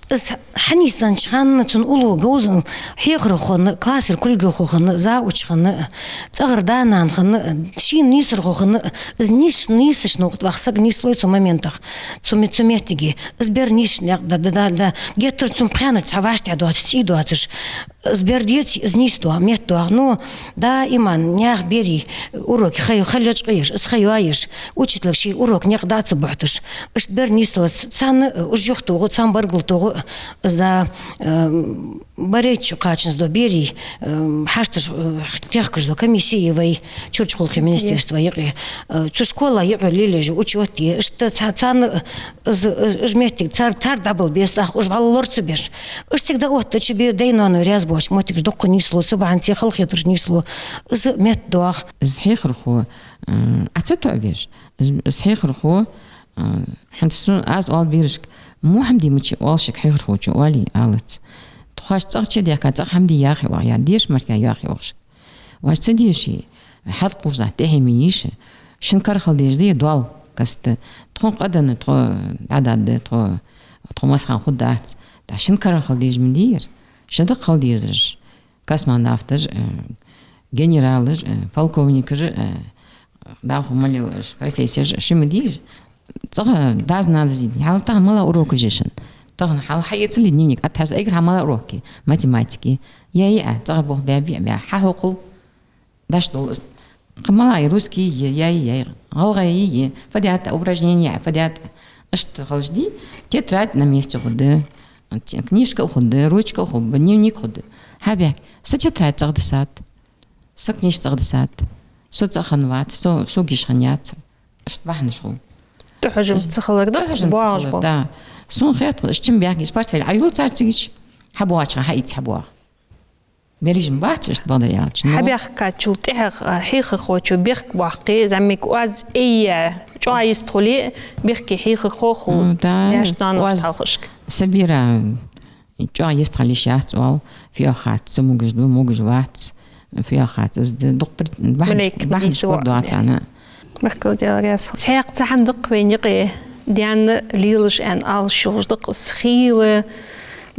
Из хьанийсденнача хана цун уллув говза-, хьехархо хинна, классера кулгалхо хинна, завуч хинна, цӀагӀара да-нана хинна, шийна нийсархо хинна, из нийс-, нийсача новкъа тӀа ваха саг нийслой цу моментах, цу ме-, цу моттиге. Из бер нийсача наькъа да, да, да, да. Геттара цун пхьанар цхьа вӀаштӀехьа доацаш, цӀий доацаш. Из бер деций, из нийсдоагӀа, меттадоагӀа. Ну, даиман наьха берий уроки ха, ха лечкъаеш, из ха йоаеш, учителага ший урок никъ дӀа ца бохьийташ. Иштта бер нийсдалац, царна, э, уж юхатоху, царна баргал тоху, из да, э, барайтта шу кхачанза дола берий, э, хьашташ, э, техкаш дола комисси я вай, чурча гӀулакхий министерства юкъе. Э, цу школа юкъе лелаеш я учёт, е иштта ца-, царна, э, из, из, уж моттиг, цар, цар дӀабала беза, тӀаккха уж вӀалла лора ца беш. Уж цига дӀаоттача бе дай-ноаной раьза боацача моттигаш дукха нийслу, цу бахьанца халахетараш нийслу. Из меттадоагӀа. Из хьехархо, м, Ӏа ца тоӀавеш, из, из хьехархо, м, хӀанз сона аз оал берашка, мо хӀама де мича оал шуга хьехархочо, оалий, алац. Тхоаш цӀагӀа чу даьхка, цӀагӀа хӀама де яхий оаха, я деша мара яхий оаха шуга. Оаш ца деший, хьалкхувсахь тӀехье ма йийша. Шун кара хила дезаш да е доал каста. Тхона къа денна, тхо дӀадоаладу, тхо, тхо массахана хургдац. ТӀаккха шун кара хила дезаш ма дий ер. Шун да-кх хила дезараш. Космонавташ, э, генералаш, э, полковникаш, э, дӀахо мел йолаш профессияш, шун ма дий ер. ЦӀагӀа дас-нанас дийцар. Хьал тахан малагӀа урокаш я шун? Тахан хьал хьаэцале дневник, ат хьажа, эггара хьалха мел урок, математика. Яй а, цӀагӀара болх баьб а, баь, хьахьокхал даш долаш. Кхы мел а русский, яй, яй, гӀалгӀай, фадят, упражнение, фадят. Иштта хилча, тетрадь на месте хургда, книжка хургда, ручка хургба, дневник хургда. Хьабаьхка, со тетрадь цӀагӀа дисад, со книжка цӀагӀа дисад, со цӀагӀа хиннавац, со, со гиш хиннаяц. Иштта бахьанаш хул. ТӀахьожам ца хилар да, тӀахьожам ца боагӀаш хилар, бола. Да. Сона хетт, иштта чим баьхка, из портфель Ӏайолла цар цига, хьабоагӀача хана хьаийца хьабоагӀа. Берригаш бац иштта, бакъдар аьлча, но хьабаьхкачул тӀехьагӀа, а, хьехархочо бехк боаккхе, зӀамига оаз эйя, чӀоагӀа йистхуле, бехке хьехархо хул. М, да. Даьшта-ноаношта хьалхашка. Сабира, чӀоагӀа йистхила йиш яц оал, фу йоах хац, цу могаш да, могаш вац, фу йоах хац, из да, дукха при-, бахьанаш, малейк бахьанаш хургдоацар. Мехкал деларяс. Цхьаькха цхьа хӀама да-кх вайна юкъе, даьна лелаш аьнна ала шоаш да-кх из хийла,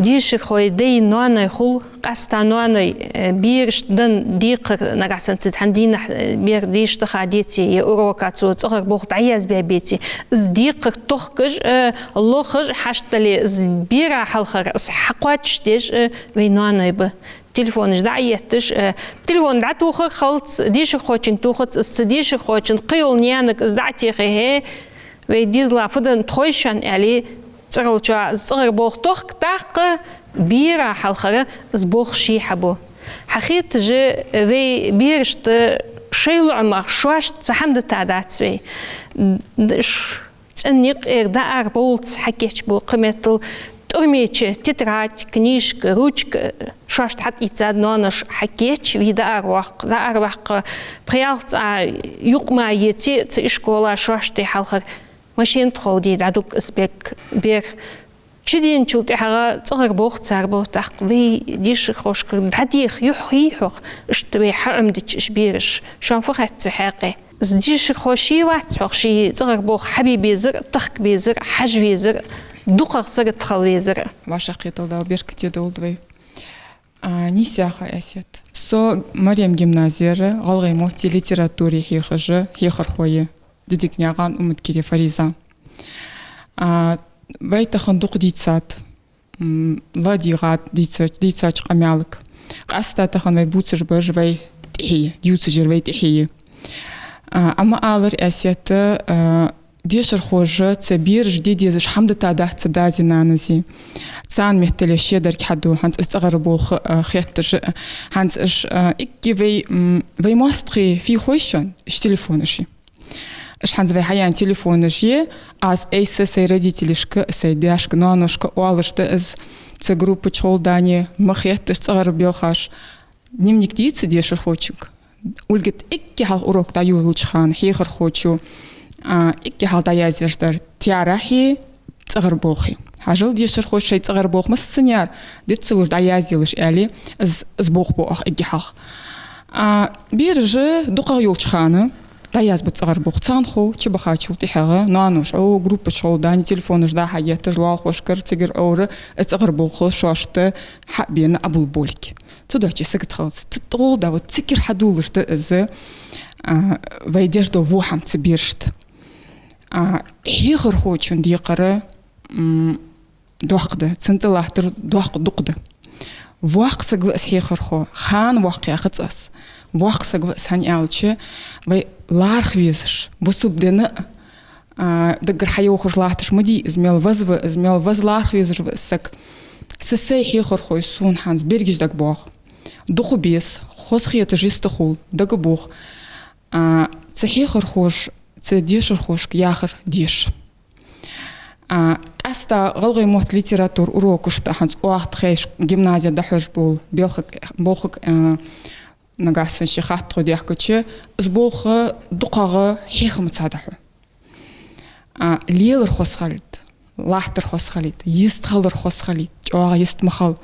дешархой дай, ноаной хул, къаьстта ноаной, э, берашта даь декхар, нагахьа санна цхьан дийнахьа, э, бер деша даха деце, е урока цо цӀагӀара болх дӀаязбаь беце, из декхар тохкаш, э, лохаш, хьашт дале, из бера хьалхара из хьакхоачашдеш, э, вай ноаной ба. Телефонаш дӀаетташ, э, телефон дӀатохар хилац, дешархочунга тохац, из цу дешархочун кхыйола наьнага из дӀатехе, хӀей, вай дезала фу да тхойшан, аьле, цӀералча цӀагӀара болх тохк, тӀаккха бера хьалхара из болх ше хьабу. Хьахеташ, вай берашта шоай лоӀамах шоашта цхьа хӀама дита дац вай. Д-, ш-, цӀен никъ эр даар боллац хьакийчбу, кхыметтел тӀормеча тетрадь, книжка, ручка шоашта хьатӀаийцад ноаноша хьакийч, ве даар воаккх, даар ваьккха, пхи-ялх цӀа юкъ ма еце, цу ишкола шоашта хьалхара машен тховде дӀадуг из бек бер. Чуденачул тӀехьагӀа цӀагӀара болх цар бу, тӀаккха вай дешархошкара дӀадеха юхь хий хьох, иштта вай хьаӀомадича уж бераш. Шоана фу хаьттад цу хьакъехьа? Из дешархо ше вац хьох, ше цӀагӀара болх хьабе безар, тахка безар, хьажа везар, дукхагӀа сагота хила везар. ВӀашагӀкхеталда, беркате долда вай. А, нийсса яха, Эсет. Со Марем гимназера гӀалгӀай мотти литературеи хьехаш я, хьехархо я Дидигнаькъан Уматкира Фариза. А, вай тахан дукха дийцад, м, ладийгӀад дийца-, дийцача къамаьлага. Къаьстта тахан вай бувцаш бараш вай тӀехье я, дувцаш яр вай тӀехье я. А, амма алар, Эсет, а, дешархоша цу бераша де дезаш хӀама дита дац цу даьзи-нанази. Царна меттел шоай дарг хьаду, хӀанз из цӀагӀара болх, а, хетташ, а, хӀанз уж, а, эггара вай, м, вай моастагӀий фу йоах шоана, уж телефонаш я. Уж хӀанз вай хьаяьнна телефонаш я, аз айса сай родителашка, сай даьшка, ноаношка оалаш да из, цу группа чухула дани ма хетташ цӀагӀара болхаш. Дневник дийца дешархочунга. Ульгат эггара хьалха урок дӀайолалуча хана хьехархочо, а, эггара хьалха дӀаязъеш дар таьрахьи цӀагӀара болхи. Хьажал, дешархоша шоай цӀагӀара болх массане а дицлуш дӀаязъелаш, аьле, из, из болх бу оаха эггара хьалха. А, бераш дукхагӀа йолча хана дӀаязбу цӀагӀара болх. Цхьан хов чубахачул тӀехьагӀа ноаноша, о, группа чухула дани телефонаш дӀа-хьа етташ, лоалахошкара, цигара, овра, из цӀагӀара болх шоашта хьабена Ӏобулболга. Цудухьа сагота хилац. Ц-, тӀагӀолла да, вот цигара хьадоалаш да из, а, вай деш дола во хӀама цу берашта. А, хьехархочун декхар, м, доккха да, цун тӀа латтар доккха, дукха да. Воккха саг ва из хьехархо, хӀана воккха яхац аз. Воккха саг ва из, хӀана аьлча, вай лархӀа везаш, бусалба дина а, а, даггара хьайоахаш латташ ма дий из, мел веза ва из, мел веза лархӀа везаш ва из саг. Са сай хьехархой сона хӀанз берригаш дагабоагӀа. Дукха беза, хоза хеташ йистхул, дагабох. А, цу хьехархоша, цу дешархошка яхар деша. А, къаьстта гӀалгӀай мотт, литература урокашта хӀанз оаха тхоай гимназера дӀахьош бола, белхаг-, болхаг, а, нагахьа санна ший хаттаргӀо дехкача, из болх дукхагӀа хьехамца дӀахьу. А, лелар хоза хилийта, латтар хоза хилийта, йистхилар хоза хилийта, чӀоагӀа йист ма хила.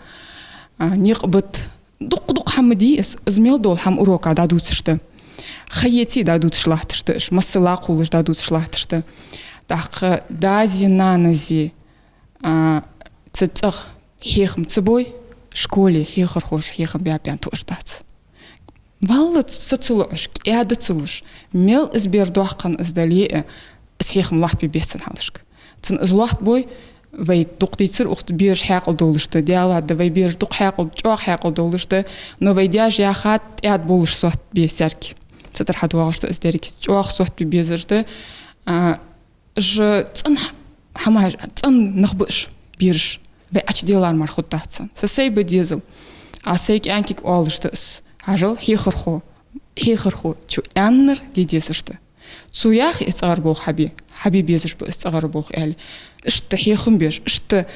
А, никъ бита, дукха-дукха хӀама дий из, из мел дола хӀама урока дӀадувцаш да. Ха еце дӀадувцаш латташ да уж, масса лакхавоалаш дӀадувцаш латташ да. ТӀаккха даьзи-нанази, а, цу цӀагӀа хьехам ца бой, школе хьехархоша хьехам баьб аьнна тоъаш дац. Валлахӏи, са ца луш, кӀаьда ца луш, мел из бер доккха из дале а, из хьехам лоаттабе беза цун хьалхашка. Цун из лоаттабой, вай дукха дийцар, укх бераш хьаькъал долаш да, Даьла да, вай бераш дукха хьаькъал, чӀоагӀа хьаькъал долаш да, но вай даьша яхад тӀад болаш сотта бе сарки. Цу тӀара хьадоагӀаш да из деррига. ЧӀоагӀа сотта бе безаш да, а, Уж цӀена хӀама, цӀена нах ба уж, бераш. Вай Ӏочу делар мара хургдац. Са сай ба дезал. А сай кӀаьнкага оалаш да аз. Хьажал, хьехархо, хьехархочо аьннар де дезаш да. Цо яхий из цӀагӀара болх хьабе, хьабе безаш ба из цӀагӀара болх, аьле. Иштта хьехам беш, иштта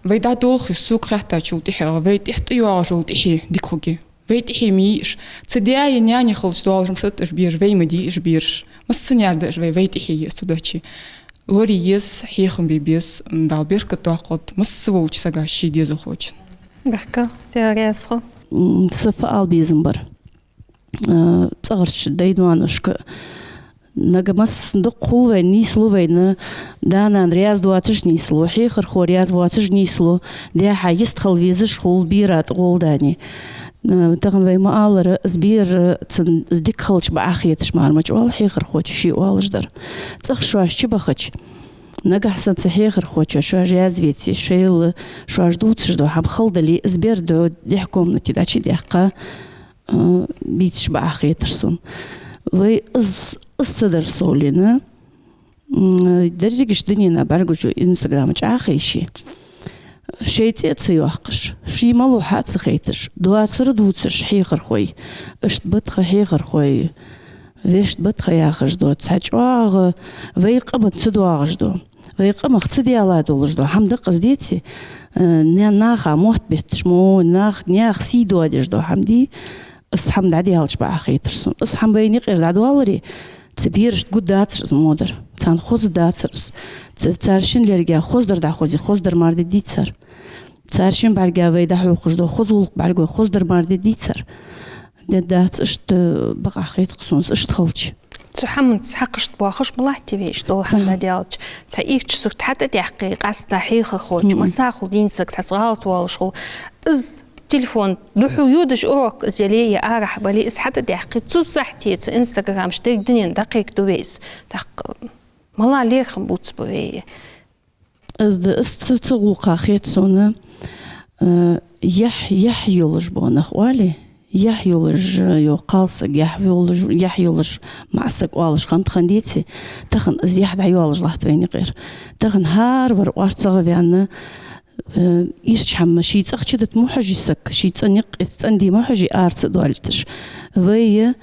вай дӀадолхе, сога хаьттачул тӀехьагӀа, вай тӀехьа тӀайоагӀаш йола тӀехье дика хургья. Вай тӀехье ма йий уж. Цу даь-наьна хилча доаллаш ма сат уж бераш, вай ма дий уж бераш. Массане а да уж вай, вай тӀехье я из цу дочи. Лорае еза, хьехам бе беза, Дала беркат доаккхалда масса волча сага ший дезалхочун. Баркал, Даьла раьза хилва. М, са фу ала безам бар. Э, цӀагӀарча дай-ноаношка нагахь массане дукха хул вайна, нийслу вайна, да-нана раьза доацаш нийслу, хьехархо раьза воацаш нийслу, даь-хьа йистхила везаш хул бера тӀагӀолла дани. Э, тахан вай ма аллара, из бер, э, цун из дика хилча бакъахьа хеташ мара ма чӀоагӀа хьехархочо ше оалаш дар. ЦӀагӀа шоаш чубахача, нагахь санна цу хьехархочо шоаш раьза веце, шоайла шоаш дувцаш дола хӀама хала дале, из бер дӀо дехьа комнате дӀачудаьккха, а, бийцаш бакъахьа хетар сона. Вай из, из ца дар совлена, м, дерригача дунена бӀаргагуча Инстаграма чу Ӏохайше. Шоай цӀи а ца йоаккхаш, ший малув хьа а ца хайташ, доацар а дувцаш хьехархой, иштта ба тха хьехархой, вешта ба тха яхаш дола, цхьа чӀоагӀа вай къаман ца доагӀаш дола. Вай къамах ца даьлла долаш дола хӀама да-кх из, деций, э, на-, наха мотт бетташ мо, нах, наьха сий доадеш дола хӀама дий, из хӀама дӀадаьлча бакъахьа хетар сона. Из хӀама вайна юкъера дӀадоалларе, цу берашта гургдацар из мо дар, царна хозаргдацар из. Ца-, цар шин лерга хоздар дӀахозе, хоздар мара де дий цар. Цар шин бӀарга вай дӀахьокхаш дола хоза гӀулакх бӀаргагой, хоздар мара де дий цар. Де дац, иштта бакъахьа хет-кх сона из иштта хилча. Цу хӀаманца хьакхашта боахаш ма латтий вай, иштта дола хӀама дӀадаьлча. Цхьа ийрча сурт хьатӀадехке, къаьстта хьехархочо, м-м, масса хул дийна саг, цхьацца гӀалат воалаш хул. Из телефон духьал йодаш урок из яле е арахьа бале, из хьатӀадехке, цу сахьте цу Инстаграма чу деррига дунен дӀакхайкаду вай из. ТӀаккха мала лерхӀам бувцаргба вай? Из да, из цу, цу гӀулакха хет сона, э, яхь, яхь йолаш бола нах оалий, яхь йолаш, э, йола кхалсаг, яхь йолаш, яхь йолаш маӀа саг оалаш хиннад-кх, деций, тахан из яхь дӀайоалаш латт вайна юкъера. Тахан хӀаравар орцагӀа ваьнна, э, ийрча хӀама ший цӀагӀа чудита ма хьожий саг, ший цӀен никъ, цӀен ди ма хьожий ара ца доалийташ. Вай, э,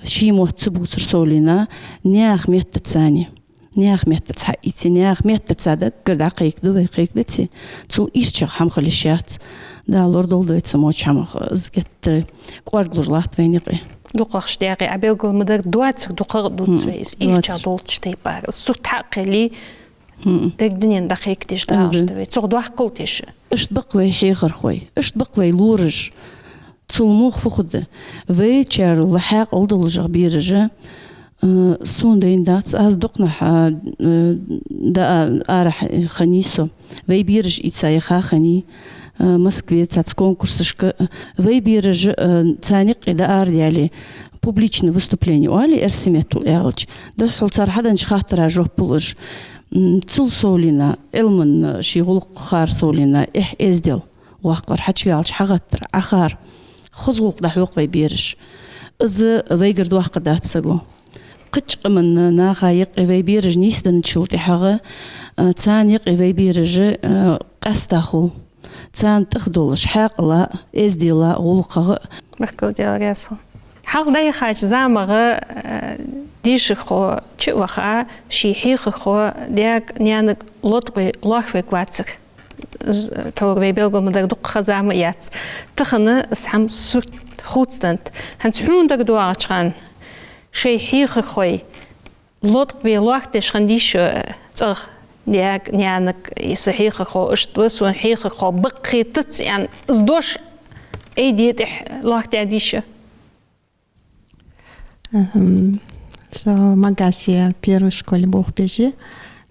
ший мотт ца бувцар совлена, наьха меттаца цани. Наьха меттаца хьаийце, наьха меттаца даггара дӀакхайкаду вай, кхайкадеций, цул ийрчагӀа хӀама хила йиш яц. Дала лорадолда вай цу моча хӀамах, из геттара кӀоарга луш латт вайна юкъе. ДукхагӀча декъе Ӏа белгал ма дар, доацар дукхагӀа дувц вай, из ийрчагӀа долча тайпара. Из сурт хьа а кхелле, деррига дунен дӀакхайкадеш дагӀаш да вай. Цох доаккхал теш. Иштта ба-кх вай хьехархой, иштта ба-кх вай лораш. Цул мух фу хургда? Вайчарел хьаькъал долаш а бераш а, э, сона дайна дац, аз дукханахьа, э, да, арахьа хиннай со. Вай бераш ийца яха хиннай, э, Москве цхьацца конкурсашка. Вай бераш а, э, царна юкъе дӀаарадаьле, публичное выступление оалий эрсий меттала аьлча. Духхьал цар хьаденнача хаттара жоп луш. М, цул совлена, Ӏилман ший гӀулакх хар совлена, эхь-эздел. ВоккхагӀвар хьачуваьлча хьагӀаттар, Ӏохар, хоза гӀулакх дӀахьокх вай бераша. Из вайгара доаккхаргдац саго. Кхыча къаман наха юкъе вай бераш нийсденначул тӀехьагӀа, а, царна юкъе вай бераш, а, къаьстта хул. Царна тӀехдолаш хьаькъала а, эздела а, гӀулакхагӀа а. Баркал, Даьла раьза хилва. Хьалха дӀаяхача заманга, а, дийшархо чу а ваха, ший хьехархо, даьга, наьнага лоаткъаве лоархӀавергвацар. З-, тхьовра вай белгал ма дар, дукха ха-зама а яц. Тахан из хӀама сурт хувцаденнад. ХӀанз хьона дагадоагӀача хана шоай хьехархой лоаткъаве лоархӀадеш хиннадий шо цӀагӀа, даьга, наьнага, из са хьехархо иштта ва, сона хьехархо ба-кх, хетац аьнна, из дош айде тӀехьа лоархӀадаьдий шо? Мгм. Со Магасе первой школе болх беш я,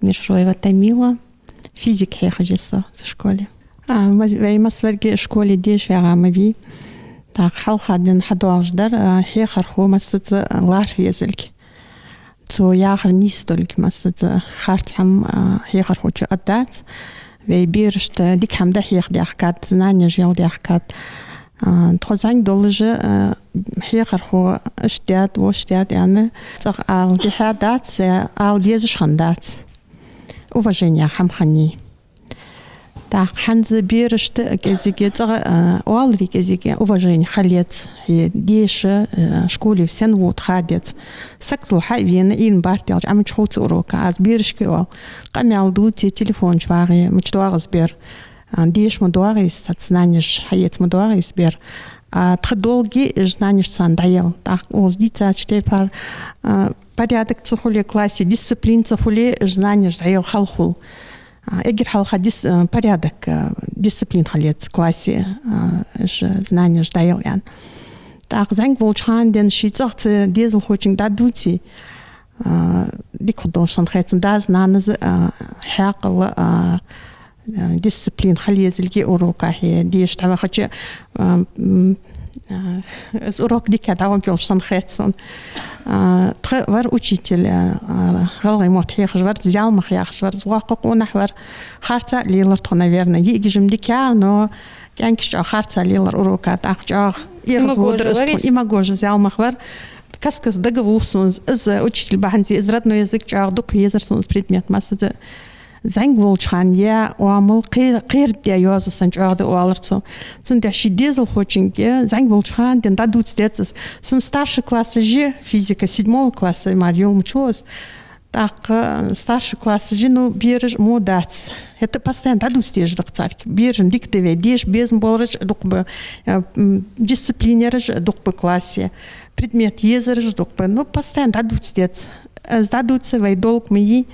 Мержоева Тамила, физика хьехаш я со цу школе. А, ма-, вай массаварга школе деша ваьгӀа ма вий. ТӀаккха хьалха денна хьадоагӀаш дар, а, хьехархо массаза лархӀа везалга. Цо яхар нийса долга массаза, харц хӀама, а, хьехархочо аргдац. Вай берашта дика хӀама дӀахьехадаьхкад, знанеш яла даьхкад. А, тхо зӀамига долаш, а, хьехархо иштта даьд, вешта даьд аьнна, цӀагӀа ала дихьа дац, а, ала дезаш хиннадац. Уважени яха хӀама хиннай. ТӀаккха хӀанз берашта кӀезига цӀагӀа, а, оаларе кӀезига уважени хилац, хье деша, а, школе сенна вода ха деза. Саг цул хьа а вена, Ӏийна барт яьлча, Ӏа мича хов цу урока. Аз берашка оал: къамаьл дувце, телефон чу вагӀе, мича доагӀа из бер. А, деша ма доагӀа из, цхьацца знанеш хьаэца ма доагӀа из бер. А, тха долга я уж знанеш царна дӀаяла. ТӀаккха укхаза дийцача тайпара, а, порядок ца хуле классе, дисциплина ца хуле, уж знанеш дӀаяла хала хул. А, эггара хьалха дис-, а, порядок, а, дисциплина хилац классе, а, уж знанеш дӀаяла аьнна. ТӀаккха зӀамига волча хана денз ший цӀагӀа цу дезалхочунга дӀадувце, а, дика хургдолаш санна хет сона. Дас-нанас, а, хьаькъал, а, а, дисциплина хила езилга урока хье деша дӀавахача, а, м, а, из урок дика дӀагӀоргйолаш санна хет сона. А, тха вар учитель, а, а, гӀалгӀай мотт хьехаш вар, Зялмах яхаш вар, воккха къонах вар, харца лелар тхо, наверное. ЙиӀигаш-м дика яр, но кӀаьнкаш чӀоагӀа харца лелар урока, тӀаккха чӀоагӀа эгӀаз водир из тхона. Имагожа Зялмах вар. Каст-каста дагавоагӀа сона из, из учитель бахьанца, из родной язык чӀоагӀа дукха езар сона из предмет массаза. ЗӀамига волча хана яь оамал кхе-, кхердадаь йоазув санна чӀоагӀа да, оалар цо. Цудухьа ший дезалхочунга зӀамига волча хана денз дӀадувца деза из. Сона старши классаш я, физика седьмого класса мара йолаш ма ва из. ТӀаккха старши классаш я, ну, бераш мо дац. ХӀаьта постоянно дӀадувца дезаш да-кх царга. Бераш-м дика да вай, деша безам болараш дукха ба, э, м, дисциплина яраш дукха ба классе, предмет езараш дукха ба. Ну, постоянно дӀадувца деза. Из дӀадувца вай долга ма йий.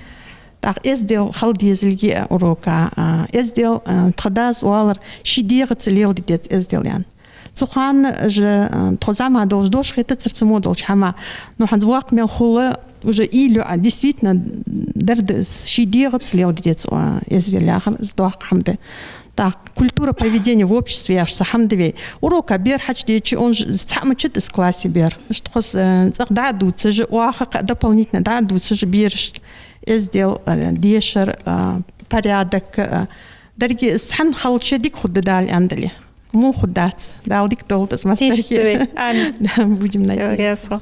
ТӀаккха эздел хила дезилга урока, а, эздел, а, тха дас оалар, ший дегӀаца леладе деза эздел аьнна. Цу хана же, а, тхо зӀамига долаш дош хетацар цу мо долча хӀаман. Ну, хӀанз воккха мел хул, уже уйла ю, а, действительно, дар да из, ший дегӀаца леладе деза, а, эздел яхар, из доккха хӀама да. ТӀаккха культура поведения в обществе яхаш цхьа хӀама да вай. Урока бер хьачудеча, он же цхьа мичад из классе бер. Иштта тхо, э, цӀагӀа дӀа а дувцаш, оаха кхы дополнительно дӀа а дувцаш, бераш эздел, э, дешар, э, порядок, э, деррига из цхьана хилча дика хургда Дала аьнна дале. Во хургдац. Дала дика долда из массане. Тешат вай. Амин. Да, будем надеяться.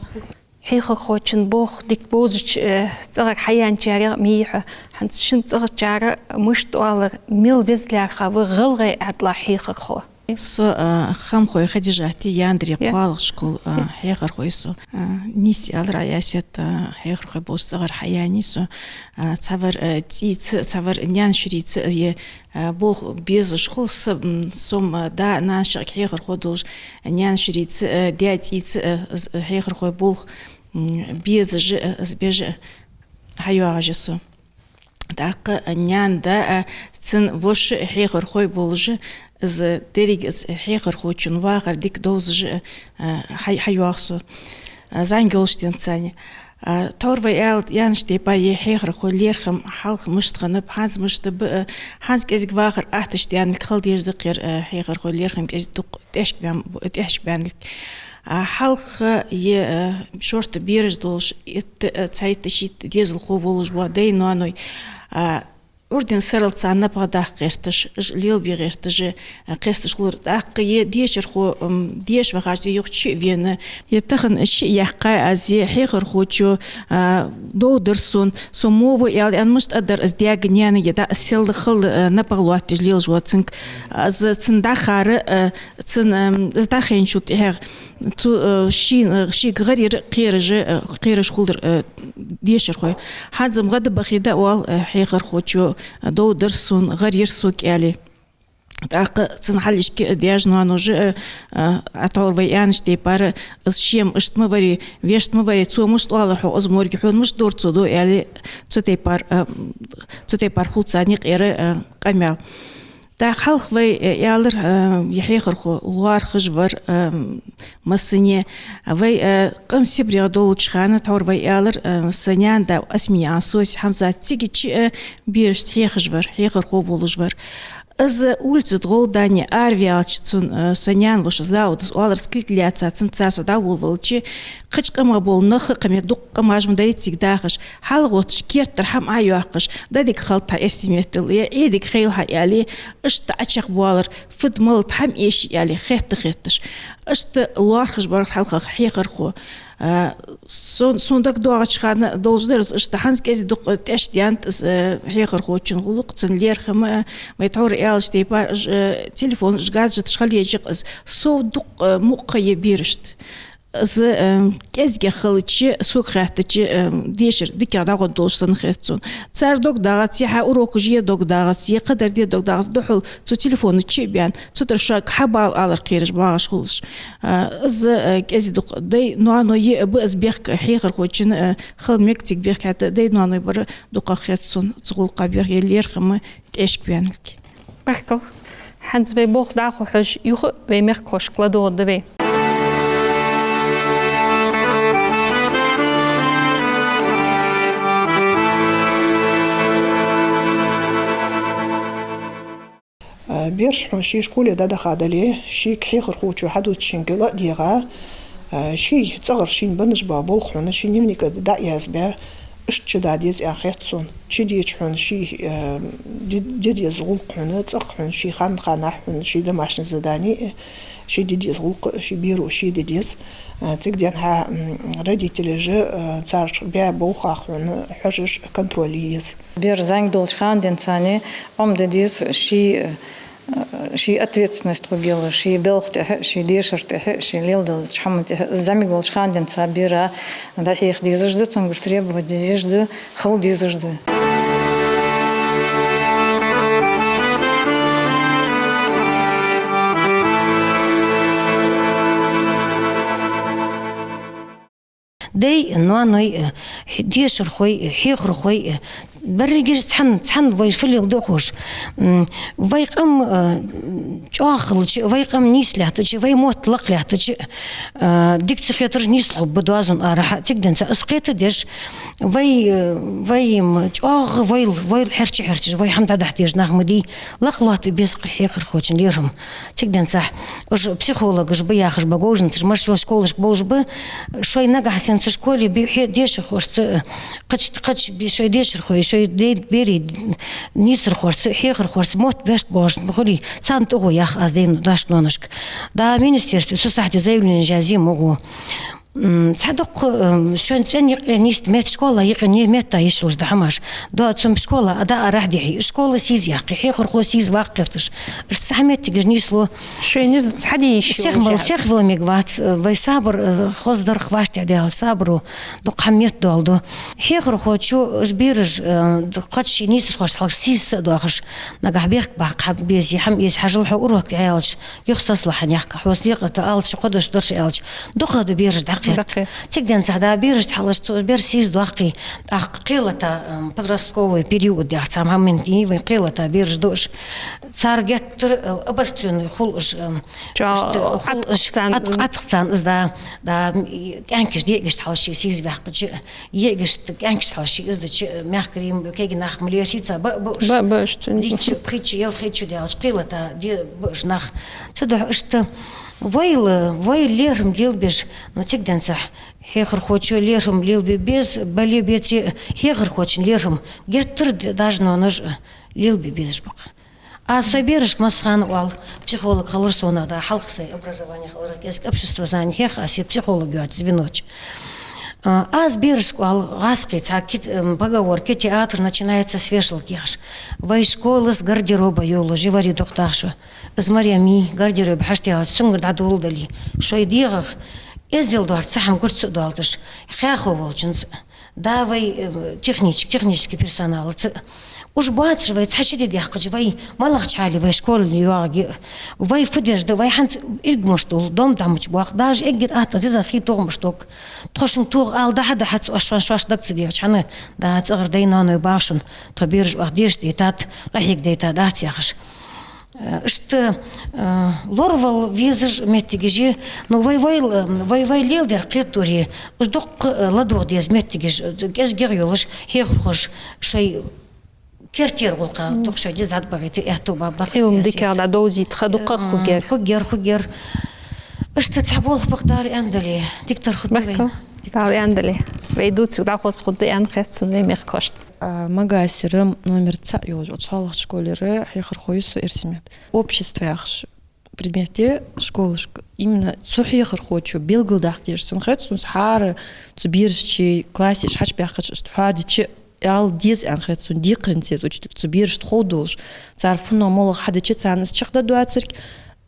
Хьехархочун болх дика бовзача, э, цӀагӀара хьаяьнначарех ма йий хьо. ХӀанз шун цӀагӀарчар мишта оалар, мел веза лаьрхӀа ва гӀалгӀай Ӏаьдала хьехархо? Со, а, Хамхой Хадижат я, Яндаре кхоалагӀча школе, а, хьехархо я со. А, нийсса аьлча, Ӏа ясет, а, хьехархой болаш цӀагӀара хьаяьннай со. А, цхьавар, а, цӀийца, цхьавар наьна-шурийца, а, е, а, болх безаш хул. Со, м, со-м, а, да-нана шиъ хьехархо долаш, наьна-шурийца, а, даь-цӀийца, а, из хьехархой болх, м, безаш, а, из беш, а, хьайоагӀаш я со. ТӀаккха наьна-да, а, цун воша хьехархой болаш, из деррига из хьехархочун вахар дика довзаш, а, хьай-, хьайоагӀа со. А, зӀамига йолча денз царна. А, тхьовра вай аьл-, аьннача тайпара, е хьехархой лерхӀам хьалха мишта хиннаб, хӀанз мишта ба, а, хӀанз кӀезига вахар аттача денга хила дезаш да-кх ер, а, хьехархой лерхӀам кӀезига дукха тӀехьашка баьн-, тӀехьашка баьннилга. А, хьалха е, а, шортта бераш долаш, итт, а, цхьайтта, шийтта дезалхо волаш вола дай-ноаной, а, Ӏурден сарал царна напагӀа даккха гӀерташ, уж лелабе гӀерташ, а, кхесташ хулар. ТӀаккха е дешархо, м, деша вахача, е юха чу а вена, е тахан шиъ яьккхай аз, е хьехархочо, а, дов дир сона, со мо ва аьле, аьнна мишта а дар из даьга-наьнага, дӀа из сел хала, а, напагӀа лоаттадеш лелаш вола цунга. Из цунна дӀахар, а, цунна, ам, из дӀахайначул тӀехьагӀа цо, э, ший, э, шийга гӀар яр кхераш, э, кхераш хулар, э, дешархой. ХӀанз-м гӀадбахийта оал, э, хьехархочо, э, дов дир сона, гӀар яр сога аьле. ТӀаккха цун хьалхашка даьша-ноаноша, э, э, Ӏа тхьовра вай аьннача тайпара, из ше-м иштта ма вари, вешта ма вари, цо мишта оалар хьога, из морг хьона мишта дора цо дов аьле, цу тайпара, э, цу тайпара хул царна юкъера, э, къамаьл. ТӀаккха хьалха вай, э, аьлар, э, е хьехархо лоархӀаш вар, э, массане. Вай, э, къам Сибрех долча хана тхьовра вай аьлар, э, са наьна-да Осминаькъан Соси Хьамзат цига чу, э, берашта хьехаш вар, хьехархо волаш вар. Из улица тӀа гӀолла даьнна араваьлча цун, э, са наьна воша Зауд, из оалар, кулг лаьца цун цар со дӀаволавелча, кхыча къамах бола нах а, кхы мел дукха къамаш ма дарий цига дахаш, хьалгӀотташ, керттера хӀама Ӏойоаккхаш, дӀадига хилда хьа эрсий меттала, е Ӏадига хийла хьа аьле, иштта Ӏочакхбоалар, фуд-малад хӀама эший аьле, хетта-хетташ. Иштта лоархӀаш бар хьалхагӀа хьехархо. А, сона, сона дагадоагӀача хана долаш дар из, иштта хӀанз кӀезига-дукха тӀехьашка даьннад из, э, хьехархочун гӀулакх, цун лерхӀам, э, вай тхьовра аьлча тайпара, уж, э, телефонаш, уж гаджеташ хила еза-кх из, сов дукха, э, мукъа я берашта. Из, э, кӀезигагӀа хилча, сога хаьттача, э, дешар дикагӀа дӀагӀоргдолаш санна хет сона. Цар дог дагӀац, е хьа урокаш е дог дагӀац, е кхыдар де дог дагӀац, духьал цу телефона чу а баьнна, цу тӀара шуга хьабала алар кхераш багӀаш хулаш. А, из, а, кӀезига-дукха дай-ноаной а ба из бехк хьехархочун, а, хила мег цига бехк хӀаьта, дай-ноаной бар дукхагӀа хет сона цу гӀулакха бехк, е лерхӀам тӀехьашка ваьннилга. Бехкал. ХӀанз вай болх дӀахо хьожаш, юха а вай мехкахошка ладувгӀаргда вай. Э, бераш хьона ший школе дӀадаха дале, шийга хьехархочо хьадувцачунга ла а дегӀа, э, ший цӀагӀара шийна банаш ба болх хьона, ший дневника тӀа дӀа а язбаь, иштта чу да деза аьнна хет сона. Чу деча хьона ший, э, де, де деза гӀулакх хьона, цӀагӀа хьона ший ханна-ханнахьа хьона ший домашний задани, э, ший де деза гӀулакх, ший беро ший де деза. Э, цига денз хьа, м, родителаша, э, цар баь болх хьона хьожаш, контроль е еза. Бер зӀамига долча хана денз царна Ӏомаде деза ший, э, ший ответственность хургйола, ший балха тӀехьа, ший дешара тӀехьа, ший леладаьча хӀаман тӀехьа. ЗӀамига волча хана денз цар бера дӀахьеха дезаш да, цунгара требовать де дезаш да, хила дезаш да. Дай, ноаной, э, хье-, дешархой, э, хьехархой, э, берригаш цхьан, цхьан вай фу леладу ховш. М, вай къам, э, чӀоагӀа хилча, вай къам нийса лаьттача, вай мотт лакха лаьттача, э, дика ца хетараш нийслуш ба доазон арахьа. Цига денз цар из кхетадеш, вай, э, вай, м, чӀоагӀа вайл, вайл хьерча-хьерчаш, вай хӀама дӀадахьа дезаш нах ма дий, лакха лоаттабе беза-кх хьехархочун лерхӀам. Цига денз цар уж психологаш ба яхаш ба говзанчаш, маьрша велча школашка болаш ба, шоай нагахьа санна цу школе бе-, хье-, дешархошца, кхыча, кхыча бе-, шоай дешархой, шоай де-, берий нийсархошца, хьехархошца мотт беш боагӀаш хуле, царна тӀагӀо йоах аз дай-, даьшка-ноаношка. Да министерстве цу сахьте заявлени язъе ма гӀо. М, цхьа дукха, м, шоай цӀен юкъе нийсса метта, школа юкъе не-, метта йиш йолаш да хӀамаш. Да, цун школа а да арахьа дехье, школа сийза яккхе, хьехархо сийза ваккха гӀерташ. Иштта цхьа моттигаш нийслу. Шоай низ цхьа де йиш йолаш. Сехмал, сехвала мег вац, э, вай сабар, э, хоза дар хвашта дегӀал сабаро дукха хӀама меттадоаладу. Хьехархочо уж бераш, э, кхыча ший нийсархошта хьалха сийза са а доахаш, нагахьа бехк баккха безе, хӀама эца, хьажал, хьо урок тӀа яьлча, юха сацалахь хьона, яхка, хьо сехкъа тӀа алча, кхо дош дарш аьлча, дукхагӀа да бераш дӀакхетта. ДӀакхетта. Цига денз цар да бераш тӀа хьалаш, цу бер сийза доаккхе, тӀаккха кхелата, м, подростковый период яхаш цхьа момент я вай, кхелата бераш да уж. Цар геттара, э, обострённый хул уж, м, ча-, иштта хул уж, атта-, атта царна из да, да, м, и кӀаьнкаш, йиӀигашта хьалха ший сийза ваьккхача, йиӀигашта, кӀаьнкашта хьалха ший из дича, мехкарий, кегий нах ма лерхӀий цар, ба, ба уж. Ба, ба уж цун. Дийтта шу, пхийтта шу, ялхайтта шу даьлча, кхелата де ба уж нах. Цудухьа иштта вайл, вай лерхӀам лелабеш, ну, цига денз цар хьехархочо лерхӀам лелабе беза, бале беце, хьехархочун лерхӀам геттара д-, даьш-ноанош лелабе безаш ба-кх. Аз сай берашка массахана оал, психолог хилар сона, да, хьалха сай образовани хиларах кӀезига обществознани хьех аз, се психолог йоаца звено чу. А, аз берашка оал, гӀазкхий цхьа кит-, м, поговорка я, театр начинается с вешалки яхаш. Вай школас гардероба йолаш я, вари дукха даха шу. Из Марем я, гардеробе хьажа тӀаялча, цунгара дӀадоладале, шоай дегӀах эздел доацаш цхьа хӀама гурт ца а доалийташ, хьехархо волчунца, да, вай, э, техничка-, технически персоналаца. Уж боацаш вай цхьа ши ди даьккхача, вай малагӀча хьале вай школа йоагӀаргья, вай фу деш да, вай хӀанз иргмаш дул, дом дӀа мича боах, даже эггара атта зиза хий тоха мича дог. Тхо шуга тоха ала дахьа-дахьац, оаш шоаш, шоаш даг ца дехача хана, да, цӀагӀара дай-ноаной багӀа шун, тха бераш оаха деша дайтад, къахьега дайтадац яхаш. Э, иштта, э, лоравала везаш моттигаш я, ну, вай, вай, э, вай, вай леладер кхетадаре, уж дукха, э, ладувгӀа деза моттигаш, э, кӀезигагӀа йолаш, хьехархоша шоай Кертера гӀулакха дукха шо дизза багӀийта аьттув ба баркал. Ӏилма дикагӀа дӀадовзийта ха дукха хургьяр. Хургьяр, хургьяр. Иштта цхьа болх ба-кх, Дала аьннадале, дикагӀа хургда вайна. Баркал. Дала аьннадале. Вай дувцарг дӀахоза хургда аьнна хет сона вай мехкашта. А, Магасера номер цаӀ йолча оцу хьалхарча школера хьехархо я со, Эрсимет. Общество яхаш предмет я школашка. Именно цу хьехархочо белгалдаккха дезаш санна хет сона, хӀара цу берашта классе хьачубаьхкача, иштта хьадича, ала деза аьнна хет сона, декхарийна еза учителга, цу берашта ховш долаш, цар фуннагӀа-моллагӀа хьадича, царна из чакхдаргдоацилга,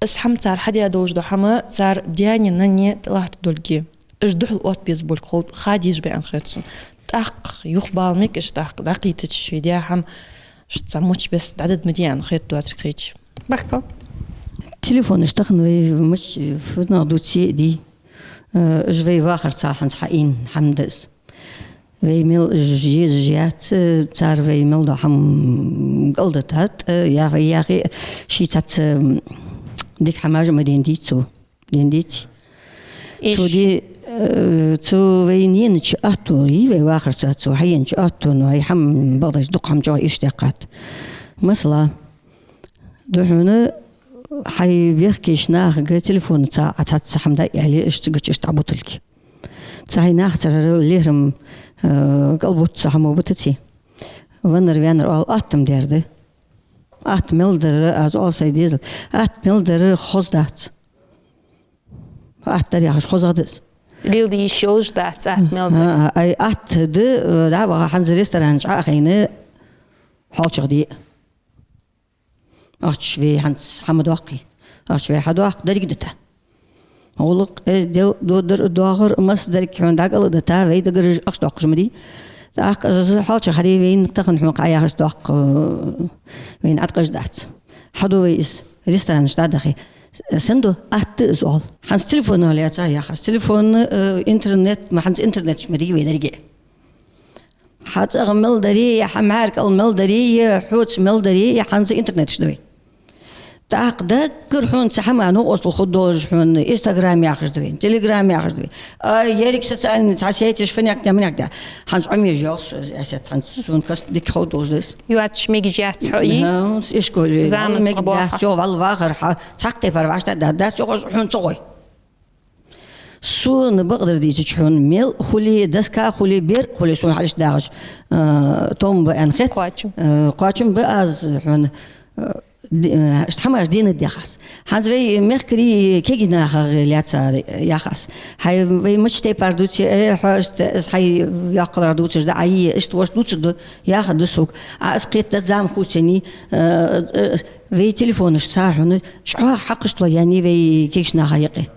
из хӀама, цар хьадаь долаш дола хӀама цар даьна-нанна тӀалатта долга. Уж духьал отта беза болга ховш, ха дезаш ба аьнна хет сона. ТӀаккха юхабала мегаш, тӀаккха дӀакхийттача шоай даь хӀама, иштта цхьа моча бесса дӀадада ма деза аьнна хет доацилга кхетача. Баркал. Телефонаш тахан вай мича фуннагӀа дувце а дий, э, уж вай вахарца хӀанз хьаийна хӀама да из. Вай мел уж езаш яц, цар вай мел дола хӀама кӀалдитад, э, я вай яхе, ший цхьацца дика хӀамаш ма денадий цо. Денадеций? Иш. Цо ди-, э, цо вайна еннача аьттонах, вай вахарца цо хьаеннача аьттонах, ну, хьай хӀама бакъдерг дукха хӀама чӀоагӀа ирча даьккхад. Масала, да хьона хьай бехкача нахага телефонца Ӏа цхьацца хӀама даь аьле, иштта цигача иштта Ӏа буталга. Цу хьай нахаца лерхӀам, э, кӀалбуц цу хӀамо бутаций. Веннар-ваьннар оал, атта-м дар да. Атта мел дар, аз оал сай дезал, атта мел дар хоза дац. Атта дар яхаш хозагӀа да из. Леладе йиш йолаш дац атта мел дар. ХӀа, ай, атта да, э, дӀа а ваха, хӀанз ресторан чу Ӏо а хайна, хьоалчагӀа де. Ахча вай хӀанз хьа ма доаккхий. Ахча вай хьадоаккх, деррига дита. ГӀулакх, эздел, додар, доагӀар, массадар хьона дӀакӀалдита, вай дагара ахча доаккхаш ма дий. ТӀаккха из хьоалчагӀа хьаде вайна тахан хьона кхы яхаш доаккх, э, вайна Ӏаткъаш дац. Хьаду вай из, ресторана чу дӀадахе. Сенна ду, атта да из оал. ХӀанз телефонах лаьца яхаш. Телефон, э, интернет, ма хӀанз интернета чу ма дий вай деррига. Хьа цӀагӀа мел дарий, хьа мӀаркӀал мел дарий, хьоца мел дарий, хӀанз интернета чу да вай. ТӀаккха даггара хьона цхьа хӀама новкъостал хургдолаш хьона, Instagram яхаш да вай, Telegram яхаш да вай. А еррига социальни цхьа сетеш фанек да, манек да. ХӀанз Ӏомаеш йоал со из эсет, хӀанз сона каст дика ховш долаш да из. Йоацаш мегаш яц хьо из? ХӀа, ишколе. Заман вала мег цӀагӀа боха. Дац, йоах, вала вахар хьа, цхьаккха тайпара вӀаштӀа да, дац, йоах, хьона ца гӀой. Сона бакъдар дийцача хьона, мел хуле, доска хуле, бер хуле, сона хьалаш дагӀаш, э, тоам ба аьнна хет. Кхоачам. Э, кхоачам ба аз хьона, э, ди-, э, иштта хӀамаш денад яхаш. ХӀанз вай мехкарий кегий нахах лаьца яхаш. Хьай вай мича тайпара дувце, э, хьо иштта, из хьай йоккхалара дувцаш да, Ӏа е, иштта воаш дувцаргда, яхаргда сога. А аз кхетадац зама хувцаний, э, э, вай телефонашца хьона чӀоагӀа хьакхашта ло яьннай вай кегийча наха юкъе.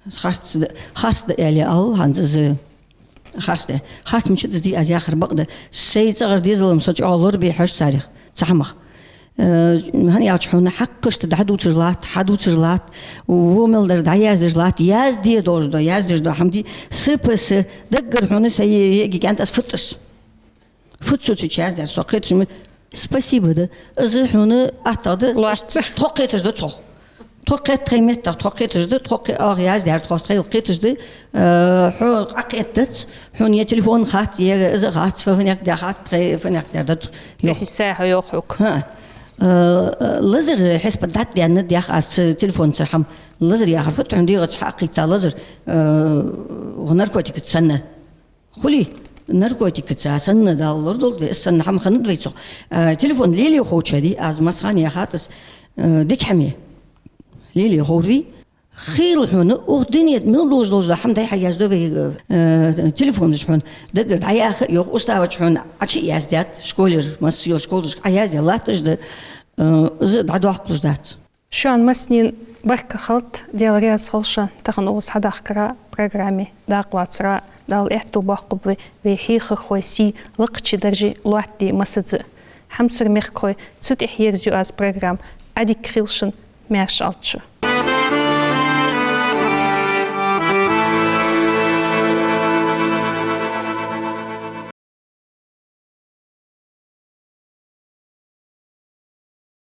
Из харц да, харц да аьле ала, хӀанз из харц да. Харц мичад из дий аз яхар бакъда. Сай цӀагӀара дезал-м со чӀоагӀа лорабе хьож царех, цу хӀамах. Э, хӀана аьлча хьона хьакхашта дӀадувцаш латт, хьадувцаш латт, во мел дар дӀаяздеш латт, язде долаш да, яздеш да хӀама дий, С П С, даггара хьона сай е-, еги кӀант аз футтас. Фу цу чу яздаьр со кхеташ ма, спасибо да. Из хьона аттагӀа да. Лоацца. Тхо кхеташ да цох. Тхо кхет тхай меттах, тхо кхеташ да, тхо кхе-, оаха яздаьр тхо тхайла кхеташ да. Э, хьо Ӏа кхетац, хьона е телефон хац, е из хац, фу фанек да хац, тхай фанек да дац. Йох. Хьисай хьо йох хьога. ХӀа. Э, лазар хьесапа дат даьнна дехаш аз цу телефонца хӀама. Лазар яхар фу да хьона дегӀаца хьакхийтта лазар, э, наркотикаца санна. Хулий, наркотикаца санна Дала лорадолда вай, из санна хӀама хиннад вай цох. Э, телефон лелае ховча дий, аз массахана яхад из, э, дика хӀама я. Лелае ховр вий. Хийла хьона, укх дунен тӀа мел долаш долаш да хӀама дай хьаяздо вай, э, телефонаш хьона. Даггара дӀаяха, йох, уставач хьона Ӏочу яздаьд, школера, массайола школашка Ӏояздаь латташ да, э, из дӀадоаккхалуш дац. Шоана массанена баркал хилда, Даьла раьза хилва шоана тахан укхаза хьадахкара, программе дакъа лацара. Дала аьттув боаккхалба вай, вай хьехархой сий лакхача дарже лоаттаде массаза а. Хьамсара мехкахой, цу тӀехьа ерзаю аз программа. Ӏадика хийла шун, маьрша Ӏалда шу.